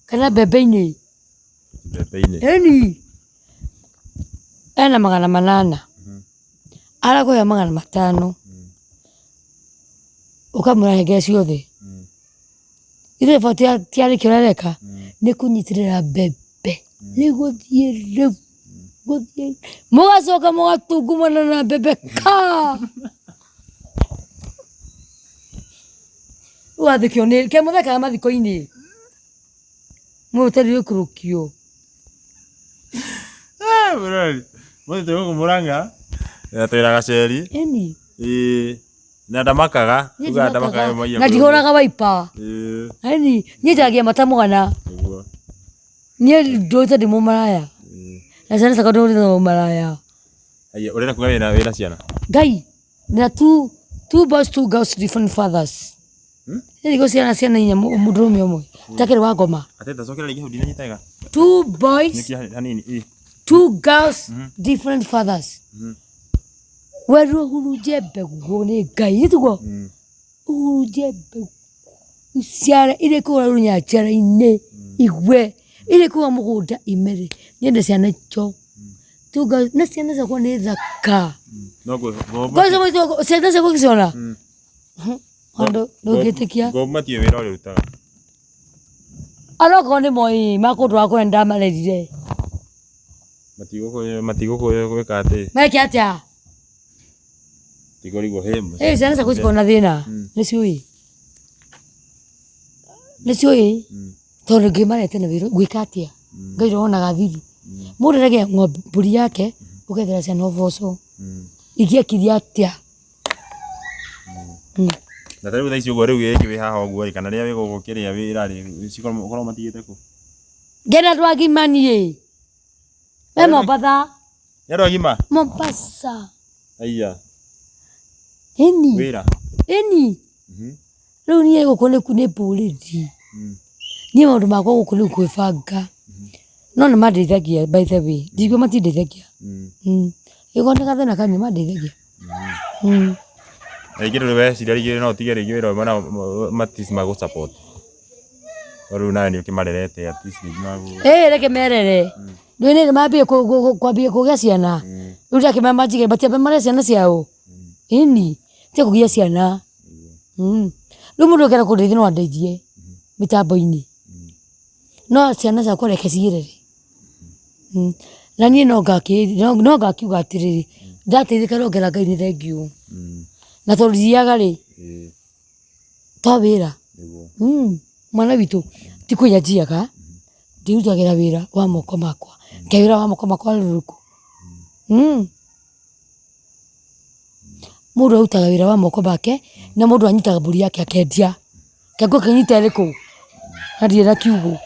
kana mbembe-inĩ. Mbembe-inĩ. Ĩni, ena 800 arakũhe 500 ũkamũra hengere ciothe. Ithuĩ baba tiarĩ kĩo ũrareka nĩ kũnyitĩrĩra mbembe nĩ gũthiĩ rĩu gũthiĩ mũgacoka mũgatungumana na mbembe ka rĩu wathĩkio nĩ ke mũthekaga mathiko-inĩ mũtarĩ gũikũrũkio. Mũrori, mũthĩ twĩ gũkũ Mũrang'a na twĩna Gaceri. Ĩni. Ĩĩ. Na ndamakaga. Niĩ Ugaga ndamakaga ndimakaga. maiya Na ndihũraga waipa. Ĩĩ. Ĩni, niĩ njaragia mata mũgana. Nĩguo. Niĩ ndũĩte ndĩ mũmaraya. Na ciana ciakwa ndũrĩte na ũmaraya. Haya, ũrenda kuga wĩna ciana? Ngai, na two boys, two girls, different fathers. Nĩ nĩguo ciana inya mũndũrũme ũmwe. Takĩrĩ wa ngoma. Atĩ ndacokera rĩngĩ hau ndinanyita wega. Two boys, Nyikia hanini. Ĩĩ. two girls, different fathers. Werwo ũhurunje mbegũ nĩ Ngai, nĩ tiguo? Ũhurunje mbegũ iciare irĩ kũu rũnyanjara-inĩ igwe, irĩ kũu mũgũnda imere. Nyende ciana icio. Na ciana ciakwa nĩ thaka. Kwanza ciana ciakwa ũgĩciona, ndũngĩtĩkia. Ngũmatie wĩra ũrĩa ũrutaga. Onokorwo nĩ moĩ makũndwara kũrĩa nĩndamarerire. Matigũkwĩka atĩ. Meke atĩa? Matikũrigwo hĩ. Ĩ ciana ciakwa cikoragwo na thĩna, nĩciũĩ. Nĩciũĩ tondũ ngĩmarete na wĩra ngwĩka atĩa? Ngai ũrĩa wonaga thiri. Mũndũ arege ng'ombe mbũri yake ũgethera ciana ũboco. Ingĩekire atĩa? Na ta rĩu thaa ici ũguo rĩu rĩngĩ wĩ haha ũguo rĩ kana rĩrĩa wĩ gũkũ kĩrĩa wĩra rĩ ũkoragwo matigĩte kũ? Ngena andũ agima niĩ. We Mombatha. Nĩ andũ agima? Mombasa. Aiya. Ĩni. Wĩra? Ĩni. Rĩu niĩ gũkũ nĩ mbũrĩti. Niĩ maũndũ makwa gũkũ rĩu gwĩbanga. No nĩ mandeithagia by the way. Ndingiuga matindeithagia. Ĩgo nĩ gathĩna kanini mandeithagia. Na rĩngĩ ndũrĩ weciria rĩngĩ no ũtige rĩngĩ wĩra ũyũ na at least magũ support. Tondũ rĩu nawe nĩ ũkĩmarerete at least rĩngĩ magũ. Ĩĩ reke merere. Nĩ nĩ mambie kwambia kũgĩa ciana. Rĩu ndakĩmera manjige matiambe marere ciana ciao. Ĩni, tiga kũgĩa ciana. Rĩu mũndũ ũngĩenda kũndeithia no andeithie mĩtambo-inĩ. No ciana ciakwa reke ciĩrere. Na niĩ no ngakiuga atĩrĩrĩ, ndateithĩka no ngera Ngai nĩ thengiũ. Na tondũ ndiaga rĩ, to wĩra. Mwana witũ ti kũiya njiyaga, ndĩrutagĩra wĩra wa moko makwa. Kaĩ wĩra wa moko makwa nĩ ũrĩkũ? Mũndũ arutaga wĩra wa moko make, na mũndũ anyitaga mbũri yake akendia. Kaĩ ngũkĩnyita ĩrĩkũ? Na ndirĩ na kiugũ.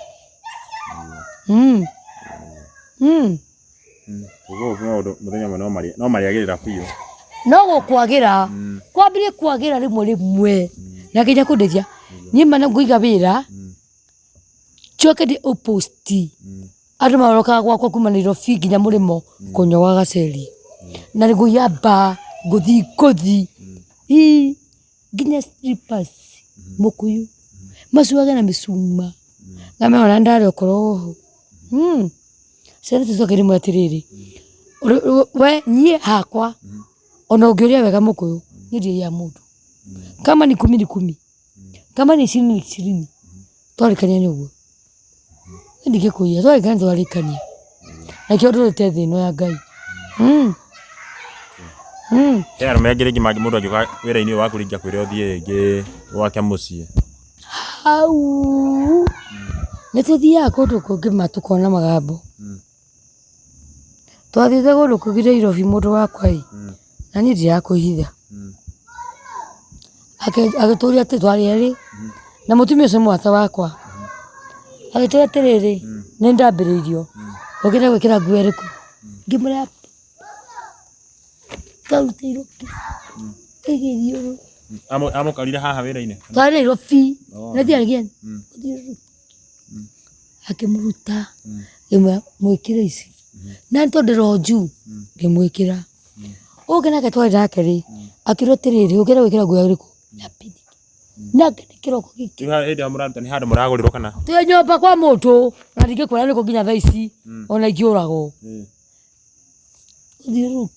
Koguo maũndũ mũthenya ũmwe no marĩagĩrĩra biũ. No gũkwagĩra, kwambĩrĩrie kwagĩra rĩmwe rĩmwe, na nginya kũndeithia. Niĩ ma nĩngũiga wĩra, njoke ndĩ ũ post andũ marokaga gwakwa kuma Nairobi nginya mũrĩmo kũnyua gwa Gaceri. Na nĩngũiya bar, ngũthi ngũthi, ii nginya slippers mũkũyũ, macuage na mĩcuma, ngamera ona ndarĩ okorwo hau. Ciana icio cicoke rĩmwe atĩrĩrĩ, we niĩ hakwa ona ũngĩũria wega mũkũyũ, niĩ ndiaiyaga mũndũ. Kama ni kumi ni kumi, kama ni ishirini ni ishirini, twarĩkania nĩ ũguo. Niĩ ndingĩkũiya, twarĩkania twarĩkania. Na nĩkĩo ndũrĩte thĩ ĩno ya Ngai. He arũme angĩ rĩngĩ mũndũ angĩũka wĩra-inĩ ũyũ waku rĩngĩ akwĩre ũthiĩ rĩngĩ gwake mũciĩ. Hau nĩ tũthiaga kũndũ kũngĩ ma tũkona magambo. Twathiĩte kũndũ kũngĩ Nairobi mũndũ wakwa ĩ, na niĩ ndirakũhitha. Agĩtũria atĩ twarĩ erĩ na mũtumia ũcio nĩ mũrata wakwa. Agĩtwĩra atĩrĩrĩ, nĩ ndambĩrĩirio, ũngĩenda gwĩkĩra nguo ĩrĩkũ? Ngĩmwĩra twarutĩirwo ĩgĩthiũrũrũka. Amũkorire haha wĩra-inĩ? Twarĩ Nairobi, na akĩmũruta, ngĩmwĩra mwĩkĩre ici. Na nĩ tondũ ndĩronju ngĩmwĩkĩra. Ũngĩ nake twarĩ nake rĩ, akĩrwo atĩrĩrĩ, ũngĩenda gwĩkĩra nguo ĩrĩkũ? Ya pink. Nake nĩ kĩroko gĩkĩ. Rĩu hĩndĩ ĩyo mũraruta nĩ handũ mũragũrĩrwo kana? Twĩ nyũmba kwa mũndũ na ndingĩkwĩra nĩkũ nginya thaa ici ona ingĩũragwo. Ũthiũrũrũke.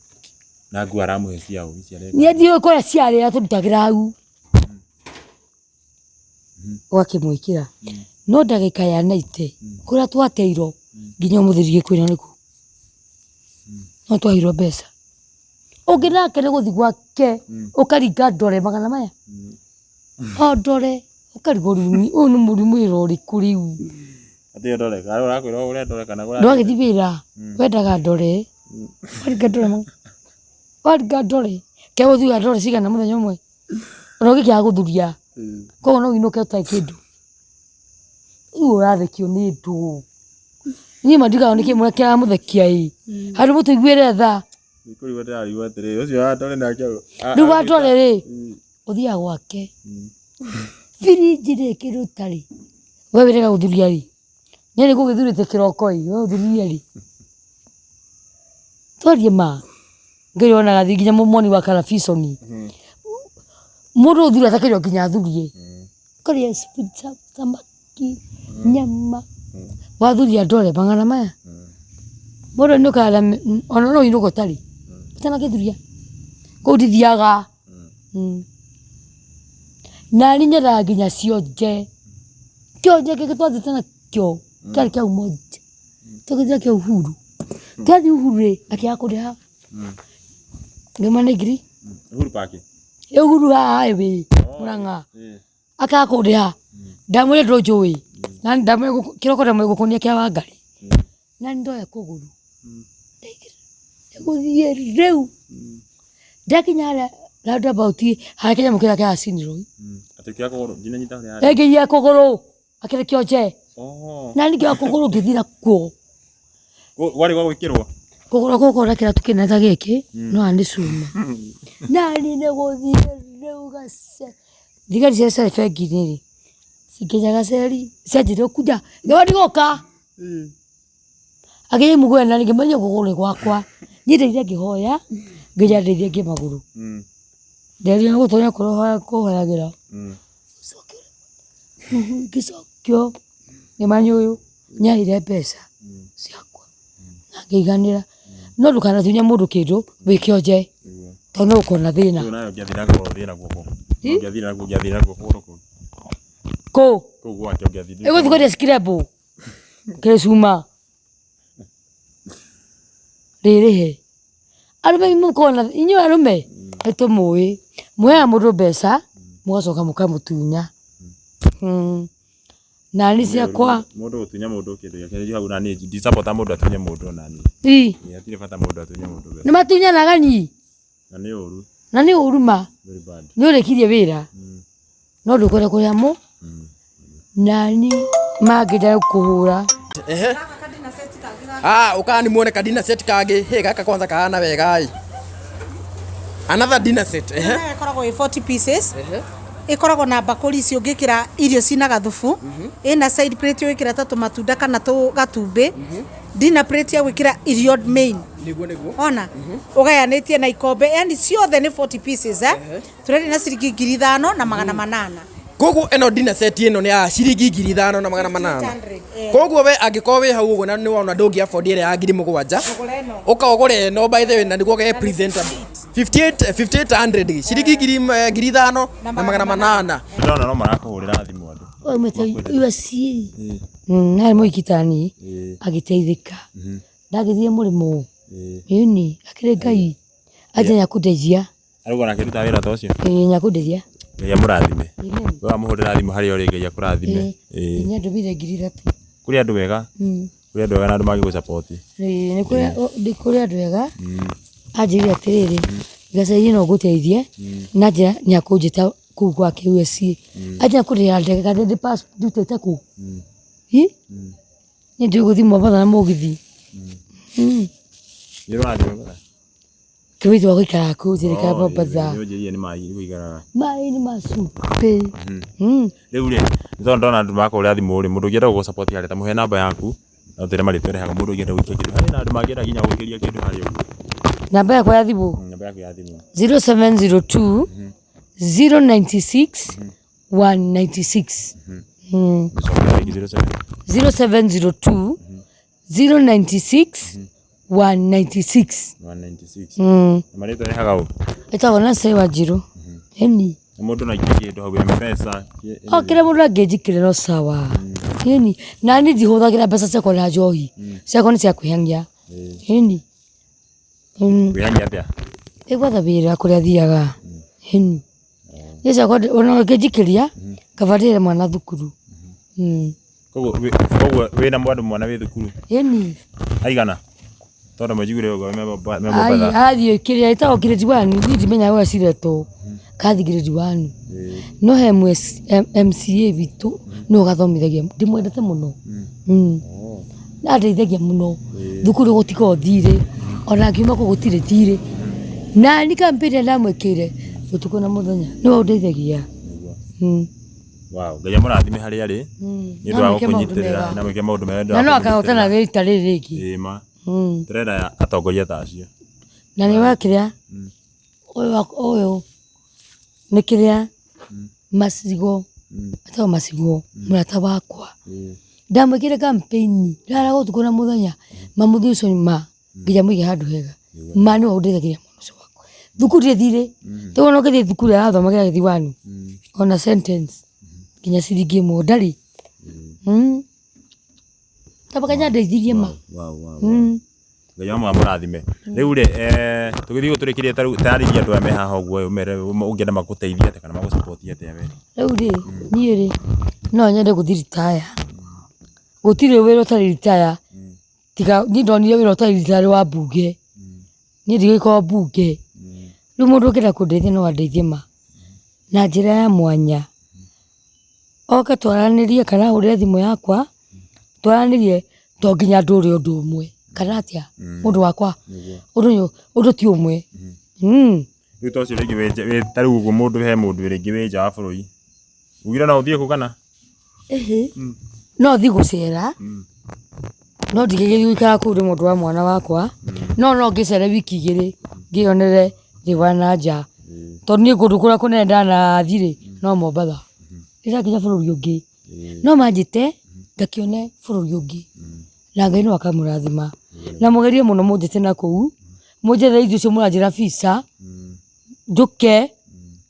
Na nguo aramũhe cia ũ ici areka? Niĩ ndiũĩ kũrĩa ciarĩ atũrutagĩra hau. Ũgakĩmwĩkĩra. No ndagĩka ya naite kũrĩa twateirwo nginya ũmũthĩ ndingĩkwĩra nĩkũ. No twaheirwo mbeca. Ũngĩ nake nĩ gũthiĩ gwake ũkaringa ndore magana maya. O ndore ũkarigwo rĩu ũyũ nĩ mũrimũ wĩra ũrĩkũ rĩu. Atĩ ndore, kana ũrakwĩra ũgũre ndore kana ũgũre. Ndwagĩthiĩ wĩra wendaga ndore. Waringa ndore waringa ndore. Ke ũthiaga ndore cigana mũthenya ũmwe? Ona ũngĩkĩaga gũthuria koguo no ũinũke ũtarĩ kĩndũ. Rĩu ũrathekio nĩ ndũ. Niĩ ma ndigaga nĩkĩ kĩramũthekia ĩ. Handũ mũtũiguĩre tha. Nĩkũrigwo ndĩrarigwo atĩrĩrĩ, ũcio wa ndore nake. Rĩu wa ndore rĩ, ũthiaga gwake. Birinji rĩ kĩndũ ũtarĩ. We wĩrĩga gũthuria rĩ? Niĩ nĩngũgĩthurĩte kĩroko ĩ, we ũthuririe rĩ? Twarie ma. Ngai onaga thiĩ nginya mwoni wa karabiconi. Mũndũ ũthuraga atakĩrĩ o nginya athurie. Ũkarĩa thamaki, nyama, wathuria ndore mang'ana maya. Mũndũ ainũkaga ona no ũinũke ũtarĩ, ũtanagĩthuria. Kũu ndithiaga. Nani nyendaga nginya cionje. Kĩonje kĩngĩ twathiĩte nakĩo kĩarĩ kĩa Umoja. Tũgĩthiĩ nakĩo Uhuru. Twathiĩ Uhuru rĩ, akĩaga kũrĩha. Ngĩmwĩra nĩ ngiri. Uhuru Park. Uhuru haha highway Murang'a. Akaga kũndĩha. Ndamwĩra ndũnjũĩ. Na ndamwĩra kĩroko ndamwĩra ngũkũnia kĩa Wangari. Na nĩ ndoya kũgũrũ. Ndaingĩra gũthiĩ rĩu. Ndakinya harĩa roundabout harĩa kĩnyamũ kĩrĩa kĩa Siniroi. Atĩ ũkĩoya kũgũrũ ndinanyita harĩa. Ndaingĩria kũgũrũ akĩrĩ kĩonje. Na niĩ ngĩoya kũgũrũ ngĩthiĩ nakuo. Gwarĩ gwa gwĩkĩrwo? Kũgũrũ gũkũ na kĩratũ kĩnene ta gĩkĩ no haha nĩ cuma. Na niĩ nĩ gũthiĩ rĩu gace. Thigari ciarĩ ciarĩ bengi-inĩ rĩ, cikĩnja gaceri cianjĩrire kuja ngĩmwĩra ndigũka. Akĩnjĩra mũgũre na ngĩmwĩra niĩ kũgũrũ nĩ gwakwa. Niĩ ndeire ngĩhoya nginya ndeithie ngĩe magũrũ. Nderire gũtũra kũrĩa kũhoyagĩra. Ngĩcokio ngĩmanya ũyũ nĩaheire mbeca ciakwa na ngĩiganĩra. No ndũkanatunye mũndũ kĩndũ wĩ kĩonje tondũ no ũkona thĩna. Rĩu nawe ũngĩathire na kũgũrũ ũthiĩ naguo kũ? Ũngĩathire naguo ũngĩathire naguo kũgũrũ kũ? Kũ? Kũu gwake ũngĩathire. Ĩgũthiĩ kwendia scrabble kĩrĩ cuma rĩrĩhe. Arũme mũkoragwo na inyuĩ arũme nĩtũmũĩ, muoyaga mũndũ mbeca mũgacoka mũkamũtunya. Nani ciakwa. Mũndũ gũtunya mũndũ kĩndũ gĩake nĩ hau nani ndi support mũndũ atunye mũndũ nani. Hatirĩ bata mũndũ atunye mũndũ mbeca. Nĩ matunyanaga nyi. Na nĩ ũru. Na nĩ ũru ma. Very bad. Nĩ ũrĩkirie wĩra. No ndũkwenda kũrĩa mũ. Nani mangĩenda kũhũra. Ehe. Ah, ukani muone ka dinner set kangĩ. Hey, gaka kwanza kahana wega ĩ. Another dinner set. Ehe. Ĩno ĩkoragwo ĩ 40 pieces. Ĩkoragwo na mbakũri ici ũngĩkĩra irio cina gathubu. Ĩna side plate ũgĩkĩra ta tũmatunda kana tũgatumbĩ. Dinner plate ya gwĩkĩra irio main. Nĩguo nĩguo. Ona ũgayanĩtie na ikombe yani ciothe nĩ 40 pieces eh? Tũrendia na ciringi 5800. Koguo ĩno dinner set ĩno nĩ ya ciringi 5800. 800, eh. Koguo we angĩkorwo wĩ hau ũguo na nĩ wona ndũngĩ afford ĩrĩa ya 7000 Ũgũre ĩno. ũka ũgũre ĩno by the way na nĩguo ge presentable. 58 5800 ciringi 5800. Ndĩrona no marakũhũrĩra thimũ andũ. Aumĩte USA. Arĩ mũrigitani agĩteithĩka. Ndagĩthiĩ mũrĩmo. Ĩni akĩrĩ Ngai. Anja nĩakũndeithia. Arauga onake arutaga wĩra ta ũcio? Ĩĩ nĩakũndeithia. Ngai amũrathime. Amen. We wamũhũrĩra thimũ harĩa ũrĩ Ngai akũrathime. Ĩĩ. Nĩandũmĩire 3000. Kũrĩ andũ ega. Kũrĩ andũ ega na andũ mangĩgũ support. Ĩĩ nĩ kũrĩ andũ ega. Anjĩrire atĩrĩrĩ, gaceri no ngũteithie na njĩra nĩakũnjĩta kũu gwake USA. Anjĩra kũrĩhĩra ndege kana ndĩ passport ndutĩte kũ? Hi? Niĩ ndiũĩ gũthiĩ Mombatha na mũgithi. Nĩ ũrathiĩ Mombatha? Kĩwĩthi wa gũikaraga kũu njĩrĩkaga Mombatha. Nĩ ũnjĩrire nĩ maĩ gũikaraga. Maĩ nĩ ma cumbĩ. Rĩu rĩ, nĩ tondũ ndona andũ makũhũrĩra thimũ rĩ, mũndũ ũngĩenda gũgũ support harĩa ta mũhe namba yaku. No twĩre marĩtwa ĩrehaga mũndũ ũngĩenda gũikia kĩndũ harĩ na andũ mangĩenda nginya gũikĩria kĩndũ harĩa ũguo. Namba yakwa ya thimũ. Namba yaku ya thimũ. 0702 096 196. Gũcokera rĩngĩ 07. 0702 096 196. 196. Na marĩtwa ĩrehaga ũ? Ĩtagwo Nancy Wanjiru. Ĩni. Na mũndũ no aikie kĩndũ hau M-Pesa. O kĩrĩa mũndũ angĩnjikĩria no sawa. Ĩni. Na niĩ ndihũthagĩra mbeca ciakwa na njohi. Ciakwa nĩ cia kwĩhang'ia. Ĩni. Kwĩhang'ia atĩa? Ĩ gwetha wĩra kũrĩa thiaga. Ĩni. Niĩ ciakwa ona ũngĩnjikĩria kaba ndĩhe mwana thukuru. Koguo koguo wĩna bado mwana wĩ thukuru? Ĩni. Aigana? Tondũ manjiguire ũguo me Mombatha. Athiĩ kĩrĩa ĩtagwo grade one, niĩ ndimenyaga ũrĩa ciretwo. Kathiĩ grade one. No he MCA witũ nĩwe ũgathomithagia, ndĩmwendete mũno. Andeithagia mũno. Thukuru gũtikoragwo thirĩ, ona ngiuma kũu gũtirĩ thirĩ. Nani campaign ĩrĩa ndamwĩkĩire ũtukũ na mũthenya, nĩwe ũndeithagia. Wow, Ngai amũrathime harĩa arĩ nĩ ũndũ wa Na amwĩke maũndũ gũkũnyitĩrĩra mega. na amwĩke maũndũ mega nĩ ũndũ Na wa no akahotana kũmũnyitĩrĩra. rita rĩrĩ rĩngĩ. Ĩĩ ma. Tũrenda atongoria ta acio. Na nĩ wa kĩrĩa ũyũ ũyũ nĩ kĩrĩa macigo etagwo macigo mũrata wakwa. Ndamwĩkĩire campaign ndaraga ũtukũ na mũthenya mamũthuri ũcio ma nginya mũige handũ hega. Ma nĩwe ũndeithagĩrĩria mwana ũcio wakwa. Thukuru ndĩrĩ thirĩ, rĩu ona ũngĩthiĩ thukuru arathomagĩra gĩthi one ona sentence nginya ciringi ĩmwe ndarĩ. Kaba nyandeithirie ma. Ngai wa amũrathime. Rĩu rĩ, eh, tũgĩthiĩ ũguo tũrĩkĩrie ta rĩu tarĩria andũ aya me haha ũguo ũmere ũngĩenda magũteithie atĩa kana magũ support atĩa we. Rĩu rĩ, niĩ rĩ, no nyende gũthiĩ retire. Gũtirĩ wĩra ũtarĩ retire, tiga niĩ ndonire wĩra ũtarĩ retire wa mbunge. Niĩ ndigĩkorwo mbunge. Rĩu mũndũ ũngĩenda kũndeithia no andeithie ma, na njĩra ya mwanya. Oke twaranĩrie kana ahũrĩre thimũ yakwa, twaranĩrie to nginya ndũre ũndũ ũmwe kana atĩa mũndũ wakwa, ũndũ ũyũ ũndũ ti ũmwe. Rĩu ta ũcio rĩngĩ wĩ ta rĩu ũguo mũndũ he mũndũ rĩngĩ wĩ nja wa bũrũri. Ugire no ũthiĩ kũ kana? Ĩhĩ, no thiĩ gũcera, no ndigĩgĩthiĩ gũikara kũu nĩ mũndũ wa mwana wakwa, no no ngĩcere wiki igĩrĩ ngĩyonere thĩ wa na nja, tondũ niĩ kũndũ kũrĩa kũnene ndanathiĩ rĩ, no Mombatha. Ndĩrakinya bũrũri ũngĩ, no manjĩte ngakĩone bũrũri ũngĩ, na Ngai no akamũrathima. Na mũgerie mũno mũnjĩte na kũu, mũnjethere indo icio mũranjĩra visa, njũke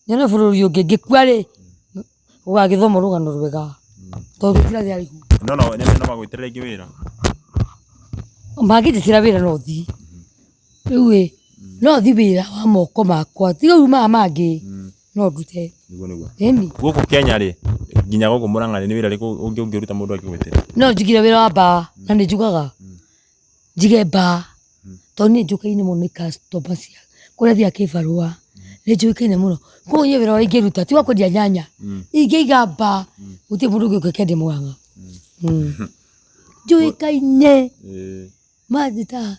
nyone bũrũri ũngĩ, ngĩkua rĩ, gũgagĩthomwo rũgano rwega, tondũ tũtirathiĩ haraihu. No no no magwĩtĩre rĩngĩ wĩra. Mangĩnjĩtĩra wĩra no thiĩ, rĩu ĩ, no thiĩ wĩra wa moko makwa, ti rĩu maya mangĩ, no ndute. Nĩguo nĩguo. Ĩni. Gũkũ Kenya rĩ, nginya gũkũ Murang'a rĩ, nĩ wĩra ũrĩkũ ũngĩ ũngĩruta mũndũ angĩgwĩtĩra? No njigire wĩra wa mbaa, na nĩ njugaga, njige mbaa, tondũ niĩ njũkaine mũno nĩ customer cia kũrĩa thiaga kĩbarũa, nĩ njũĩkaine mũno. Koguo niĩ wĩra ũrĩa ingĩruta ti wa kwendia nyanya, ingĩiga mbaa, gũtirĩ mũndũ ũngĩ ũka akendia Murang'a. Njũĩkaine. Manjĩtaga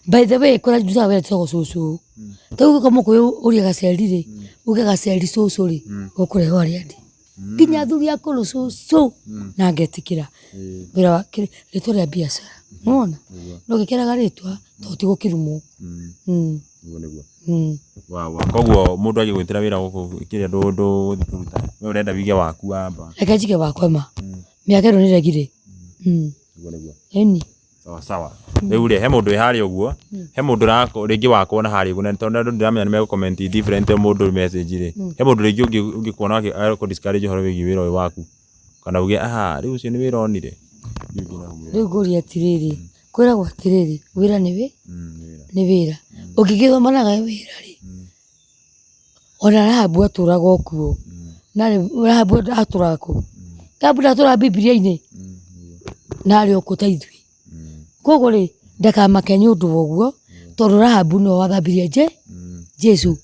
by the way kũrĩa ndutaga wĩra njĩtagwo cũcũ. Ta rĩu ũngĩũka mũkũyũ ũrie gaceri rĩ, uge gaceri cũcũ rĩ, ũkũrehwo harĩa ndĩ. Nginya athuri akũrũ cũcũ na ngetĩkĩra. Wĩra wa rĩtwa rĩa biacara, nĩwona? No ngĩkĩraga rĩtwa tondũ ti gũkĩrumwo. Nĩguo nĩguo. Wow, wow. Koguo mũndũ agĩgwĩtĩra wĩra gũkũ kĩrĩa ndũgũthiĩ kũruta, we ũrenda wige waku wamba. Reke njige wakwa ma. Mĩaka ĩno nĩregire. Nĩguo nĩguo. Ĩni. Sawa sawa. Rĩu rĩ, he mũndũ wĩ harĩa ũguo, he mũndũ rĩngĩ wakuona harĩa ũguo, na tondũ andũ ndĩramenya nĩ megũ comment different o mũndũ message rĩ, he mũndũ rĩngĩ ũngĩkuona akũ discourage ũhoro wĩgiĩ wĩra ũyũ waku, kana uge aha, rĩu ũcio nĩ wĩra onire. Rĩu ngũria atĩrĩrĩ, kwĩragwo atĩrĩrĩ, wĩra nĩ wĩ? Nĩ wĩra. Ũngĩgĩthoma na wage wĩra rĩ, ona Rahabu atũraga o kuo. Na Rahabu atũraga kũ? Rahabu ndatũraga Bibilia-inĩ? Na arĩ o kuo ta ithuĩ. Koguo rĩ, ndakamake nĩ ũndũ wa ũguo, tondũ Rahabu nĩwe wathambirie Jesu.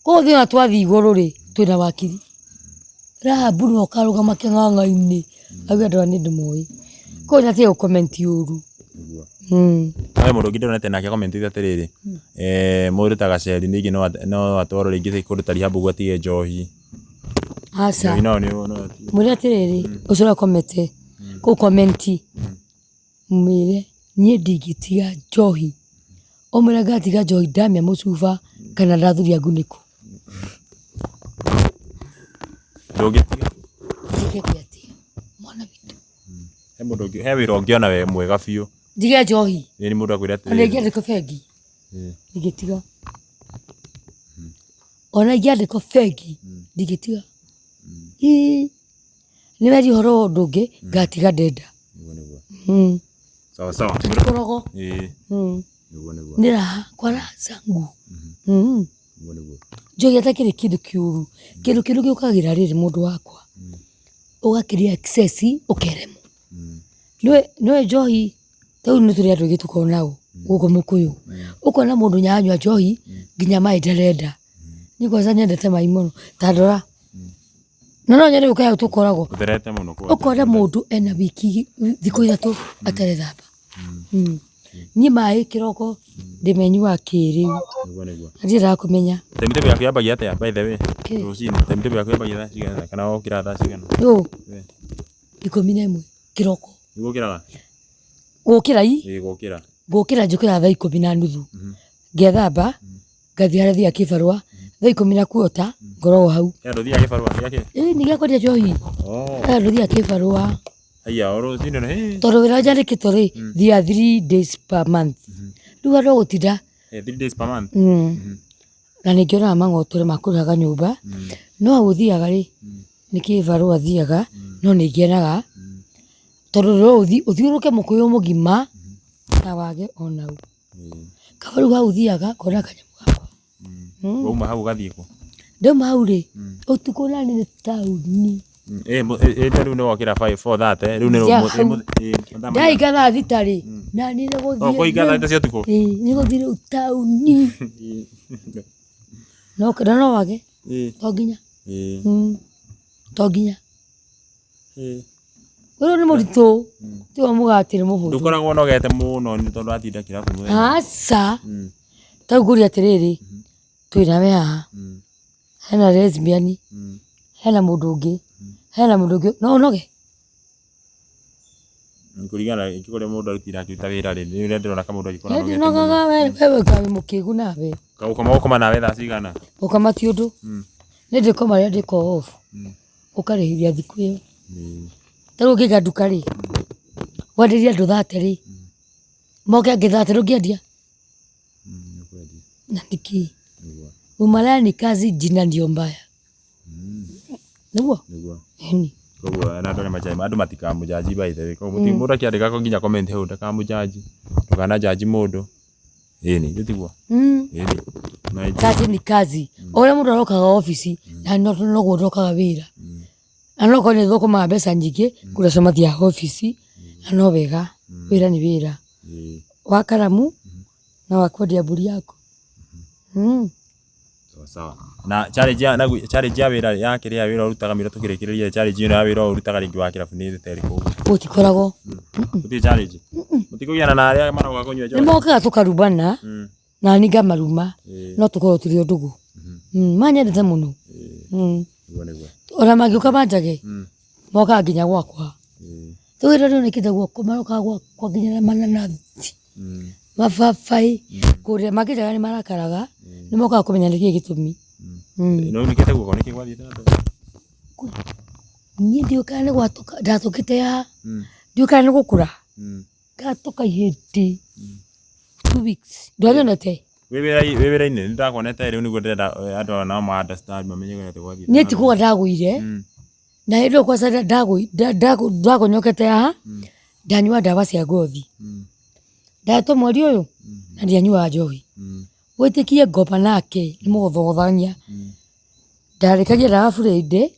Koguo ithuĩ ona twathiĩ igũrũ rĩ, twĩna wakiri. Rahabu nĩwe ũkarũgama kĩng'ang'a-inĩ, auge andũ aya nĩ ndĩmoĩ. Koguo ndatige gũ comment ũru. He mũndũ ũngĩ ndĩronete nake commentĩte atĩrĩrĩ, mũndũ ta Gaceri ningĩ no atwarwo rĩngĩ kũndũ ta rehab ũguo atige njohi. Aca. Njohi nayo nĩ no Mwĩre atĩrĩrĩ, ũcio ũra comment, kũu comment. Mwĩre niĩ ndingĩtiga njohi. Ũmwĩre ngatiga njohi ndamĩa mũcuba kana ndathuria ngunĩko. Ndũngĩtiga? Ndige atĩa mwana witũ. He mũndũ ũngĩ, he wĩra ũngĩona we mwega biũ. Ndige njohi. Ĩni mũndũ akwĩre Ona atĩrĩrĩ. ingĩandĩkwo bengi ndingĩtiga. Ona ingĩandĩkwo bengi ndingĩtiga. Ii nĩ weria ũhoro wa ũndũ ũngĩ ngatiga ndenda. Nĩguo nĩguo. Mm. Sawa sawa. Tũtikoragwo. Ĩĩ. Mm. Nĩguo nĩguo. Nĩ raha kwa raha zangu. Mm. Nĩguo nĩguo. Njohi atakĩrĩ kĩndũ kĩũru. Kĩndũ kĩũru gĩũkagĩra rĩrĩ mũndũ wakwa. Ũgakĩrĩa excess ũkeremwo. Nĩũĩ njohi ta rĩu nĩ tũrĩ andũ aingĩ tũkoragwo nao gũkũ mũkũyũ. Ũkona mũndũ nĩaranyua njohi nginya maĩ ndarenda. Niĩ kwanza nyendete maĩ mũno ta ndora. Na no nyende gũka hau tũkoragwo. Ũtherete mũno kwanja. Ũkona mũndũ ena wiki thikũ ithatũ atarethamba. Mm. Niĩ maĩ kĩroko ndĩmenyuaga kĩrĩu. Nĩguo nĩguo. Na ndiendaga kũmenya. Timetable yaku yambagia atĩa by the way? Kĩ? Rũcinĩ timetable yaku yambagia thaa cigana kana wokĩraga thaa cigana? Nũ? We. 11 kĩroko. Nĩguo ũkĩraga? Gũkĩra i? Ĩĩ gũkĩra. Gũkĩra njũkĩraga thaa 10:30. Ngethamba, ngathiĩ harĩa thiaga kĩbarũa, thaa 10:15 ngoragwo hau. He andũ thiaga kĩbarũa gĩa kĩ? Ĩĩ nĩ gĩa kwendia njohi. Oh. He andũ thiaga kĩbarũa. Haiya o rũcinĩ nĩ hĩ. Tondũ wĩra njandĩkĩtwo rĩ, thiaga 3 days per month. Rĩu handũ ha gũtinda 3 days per month. Na nĩ ngĩonaga mang'otore ma kũrĩhaga nyũmba, no hau ũthiaga rĩ, nĩ kĩbarũa thiaga, no nĩ ngenaga, tondũ no ũthiĩ ũthiũrũrũke mũkũyũ mũgima na wage ona ũ. Kaba rĩu hau thiaga ngona kanyamũ gakwa. Wauma hau ũgathiĩ kũ? Ndauma hau rĩ, ũtukũ nani nĩ taũni. Ĩĩ ta rĩu nĩ wokĩra 5 4:30 rĩu nĩ Njaa hau. Ndahinga thaa thita rĩ, nani nĩ Oh, gũthiĩ kũhinga thaa rĩu. thita cia ũtukũ? Ĩĩ nĩ gũthiĩ rĩu taũni. No na no wage, to nginya. To nginya. Ũyũ nĩ mũritũ, tiwe mũgate nĩ mũhũthũ. Ndũkoragwo ũnogete mũno nĩ tondũ watinda kĩrabu mũthenya. Aca. Ta rĩu ngũria atĩrĩrĩ, twĩ nawe haha, hena lesbian, hena mũndũ ũngĩ, hena mũndũ ũngĩ, no ũnoge? Kũringana na kũrĩa mũndũ arutire akĩruta wĩra rĩ, nĩ ũrĩa ndĩrona kamũndũ agĩkorwo Niĩ anogete mũno. ndinogaga we we wĩ mũkĩgu nawe. Gũkoma gũkoma nawe thaa cigana? Gũkoma ti ũndũ. Nĩ ndĩkoma rĩrĩa ndĩko off, ũkarĩhithia thikũ ĩyo. Ta rĩu ũngĩiga nduka rĩ, wenderie andũ 30 rĩ, moke angĩ 30 ndũngĩendia? Na nĩkĩ? Umalaya ni kazi, jina ndio mbaya. Nĩguo? Nĩguo. Ĩni. Koguo na andũ arĩa manjagi andũ matikamũjaji by the way. Koguo mũndũ akĩandĩka nginya comment hau ndakamũjaji. Ndũkanajaji mũndũ. Ĩni, ithuĩ tiguo? Ĩni. Na Kazi ni kazi. O ũrĩa mũndũ arokaga obici, na noguo ndokaga wĩra. Na no korwo nĩ thũkũmaga mbeca nyingĩ, kũrĩ acio mathiaga obici, na no wega, wĩra nĩ wĩra. Wa karamu, na wa kwendia mbũri yaku. Sawa sawa. Na challenge ya na challenge ya wĩra ya kĩrĩa wĩra ũrutaga mĩra tũkĩrĩkĩrĩria challenge ĩno ya wĩra ũyũ ũrutaga rĩngĩ wa kĩrabu nĩ ta ĩrĩkũ? Gũtikoragwo. Gũtirĩ challenge. Mũtikũgiana na arĩa maroka kũnyua Nĩ njohi? mokaga tũkarumana, na niĩ ngamaruma, no tũkorwo tũrĩ o ndũgũ. Manyendete mũno. Nĩguo nĩguo. Ona mangĩũka manjage, mokaga nginya gwakwa. Rĩu hĩndĩ ĩrĩa ndonekete guoko marokaga gwakwa nginya na mananathi, mababaĩ, kũrĩa mangĩnjaga nĩ marakaraga, nĩ mokaga kũmenya nĩkĩĩ gĩtũmi. No unĩkĩte guoko nĩkĩ gwathiĩte na mbere? Niĩ ndiũĩ kana nĩ gwatũka, ndatũkĩte haha, ndiũĩ kana nĩ gũkũra, ngatũka ihĩndĩ 2 weeks, ndwanyonete? Wĩ wĩra-inĩ nĩ ndakuonete rĩu nĩguo ndĩrenda andũ nao ma understand mamenye ũrĩa gwathiĩte. Niĩ ti kũgwa ndagũire, na hĩndĩ ĩyo kwanza ndagonyokete haha, ndanyua ndawa cia ngothi. Ndatwo mweri ũyũ, na ndianyuaga njohi. Wĩtĩkie ngoma nake nĩ mũgũthogothania. Ndarĩkagia ndawa Friday,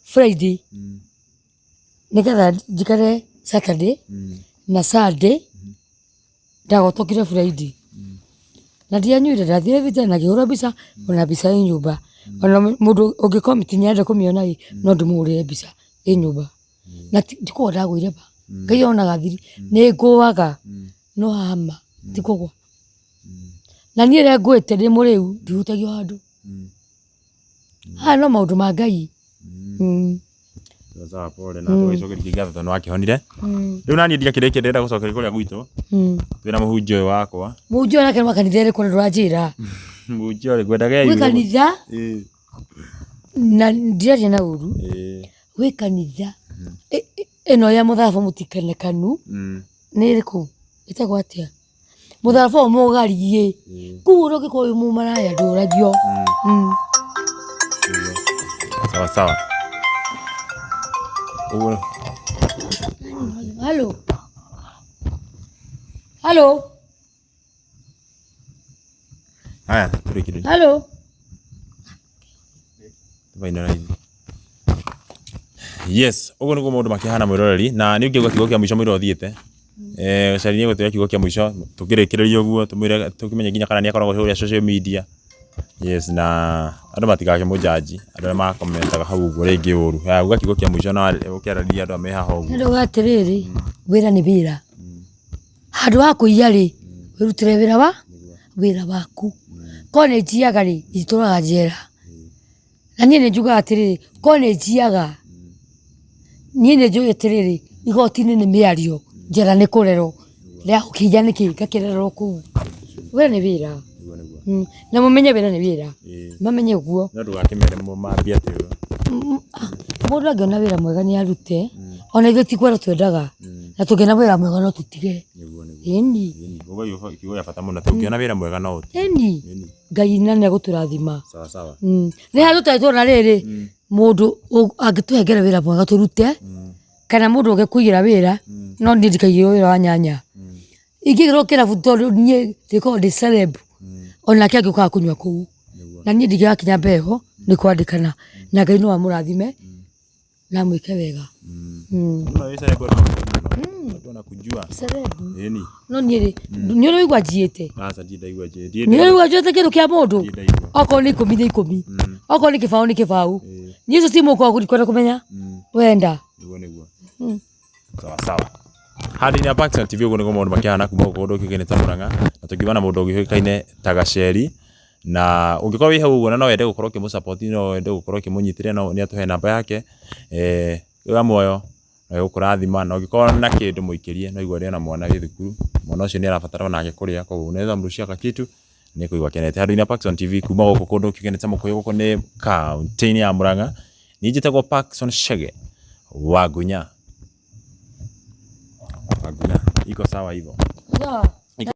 Friday nĩgetha njikare Saturday na Sunday, ndagotokire Friday. Na ndianyuire, ndathire thibitarĩ na ngĩhũrwo mbica, ona mbica ĩ nyũmba. Ona mũndũ ũngĩ comment nĩarenda kũmĩona ĩ, no ndĩmũhũrĩre mbica ĩ nyũmba. Na ti kũgwa ndagũire ma, Ngai onaga thiri, nĩ ngũaga no haha ma ti kũgwa. Na niĩ rĩrĩa ngũĩte ndĩ mũrĩu ndihutagio handũ. Haha no maũndũ ma Ngai. Sawa, pole na tũgĩcokeria ngatho tondũ nĩwakĩhonire. Rĩu naniĩ ndiakĩrĩkia ndĩrenda gũcokeria kũrĩa gwitũ. Twĩna mũhunjia ũyũ wakwa. Mũhunjia nake nĩ wa kanitha ĩrĩkũ na ndũranjĩra? Mũhunjia ũrĩ ngwendaga Gwĩ kanitha na ndiraria na ũru. Gwĩ kanitha ĩno ya mũtharaba mũtikanekanu nĩ ĩrĩkũ? Ĩtagwo atĩa? Mũtharaba ũyũ mũgariĩ. Kũu ona ũngĩkorwo wĩ mũmaraya ndũragio. Sawa sawa. Ũguo Halo. Halo. Haya, tũrĩkĩrĩrie. Halo. Finalize. Yes, ũguo nĩguo maũndũ makĩhana mwĩroreri na nĩ ũngĩigua kiugo kĩa mũico mũira ũthiĩte. Gacari nĩegũtwĩra kiugo kĩa mũico tũkĩrĩkĩrĩria ũguo tũmwĩre tũkĩmenye nginya kana nĩakoragwo kũrĩa social media. Yes, na andũ matigakĩmũjanji andũ arĩa makomentaga hau ũguo rĩngĩ ũru. Haya, uga kiugo kĩa mũico na ũkĩarĩria andũ aya me haha ũguo. Ndauga atĩrĩrĩ, wĩra nĩ wĩra. Handũ ha kũiya rĩ, wĩrutĩre wĩra wa wĩra waku. Korwo nĩ njiyaga rĩ, itũraga njera. Na niĩ nĩ njugaga atĩrĩrĩ, korwo nĩ njiyaga, niĩ nĩ njũĩ atĩrĩrĩ, igoti-inĩ nĩ mĩario, njera nĩ kũrerwo. Rĩa gũkĩiya nĩkĩ ngakĩrererwo kũu. Wĩra nĩ wĩra. Na mũmenye wĩra nĩ wĩra. Mamenye ũguo. No ndũgakĩmere mambie atĩ Mũndũ angĩona wĩra mwega nĩ arute, ona ithuĩ ti kwenda twendaga, na tũngĩona wĩra mwega no tũtige. Ĩni. Uga kiugo gĩa bata mũno tũngĩona wĩra mwega no ũtige. Ĩni. Ngai na nĩ egũtũrathima. Sawa sawa. Nĩ harĩa tũtarĩ tuona rĩrĩ, mũndũ angĩtũhengere wĩra mwega tũrute, kana mũndũ ũngĩkũigĩra wĩra, no niĩ ndikaigĩrwo wĩra wa nyanya. Ingĩigĩrwo kĩrabu tondũ niĩ ndĩkoragwo ndĩ celeb, onake angĩũkaga kũnyua kũu. Na niĩ ndingĩgakinya mbere ĩyo nĩ kwandĩkana. Na Ngai no amũrathime na amwĩke wega. No wĩ celeb andũ makũĩ mũno. Andũ wanakujua. Celeb. Ĩni. No niĩ rĩ, nĩ ũrĩ waigua njiĩte? Aca ndirĩ ndaigua njiĩte. Nĩ ũrĩ waigua njiĩte kĩndũ kĩa mũndũ? Ndirĩ ndaigua. Okorwo nĩ ikũmi nĩ ikũmi. Okorwo nĩ kĩbaũ nĩ kĩbaũ. Niĩ icio ci mũhuko waku ndikwenda kũmenya. Wenda. Nĩguo nĩguo. Sawa sawa. Handũ-inĩ ya Paxson TV ũguo nĩguo maũndũ makĩhana kuma gũkũ kũndũ kĩũĩkaine ta Murang'a na tũngiuga na mũndũ ũgĩũĩkaine ta Gaceri na ũngĩkorwo wĩ hau ũguo na no wende gũkorwo ũkĩmũ support no wende gũkorwo ũkĩmũnyitĩrĩra no nĩ atũhe namba yake wa muoyo na gũkũrathima na ũngĩkorwo na kĩndũ mũikĩrie no igua arĩ ona mwana wĩ thukuru mwana ũcio nĩ arabatara onake kũrĩa koguo unaweza mrushia kakitu nĩ kũigua akenete. Handũ-inĩ ya Paxson TV kuma gũkũ kũndũ kĩũĩkaine ta Mũkũyũ gũkũ nĩ kaũntĩ-inĩ ya Murang'a niĩ njĩtagwo Paxson Chege wa Ngunya. Wa Ngunya iko sawa hivyo. Sawa.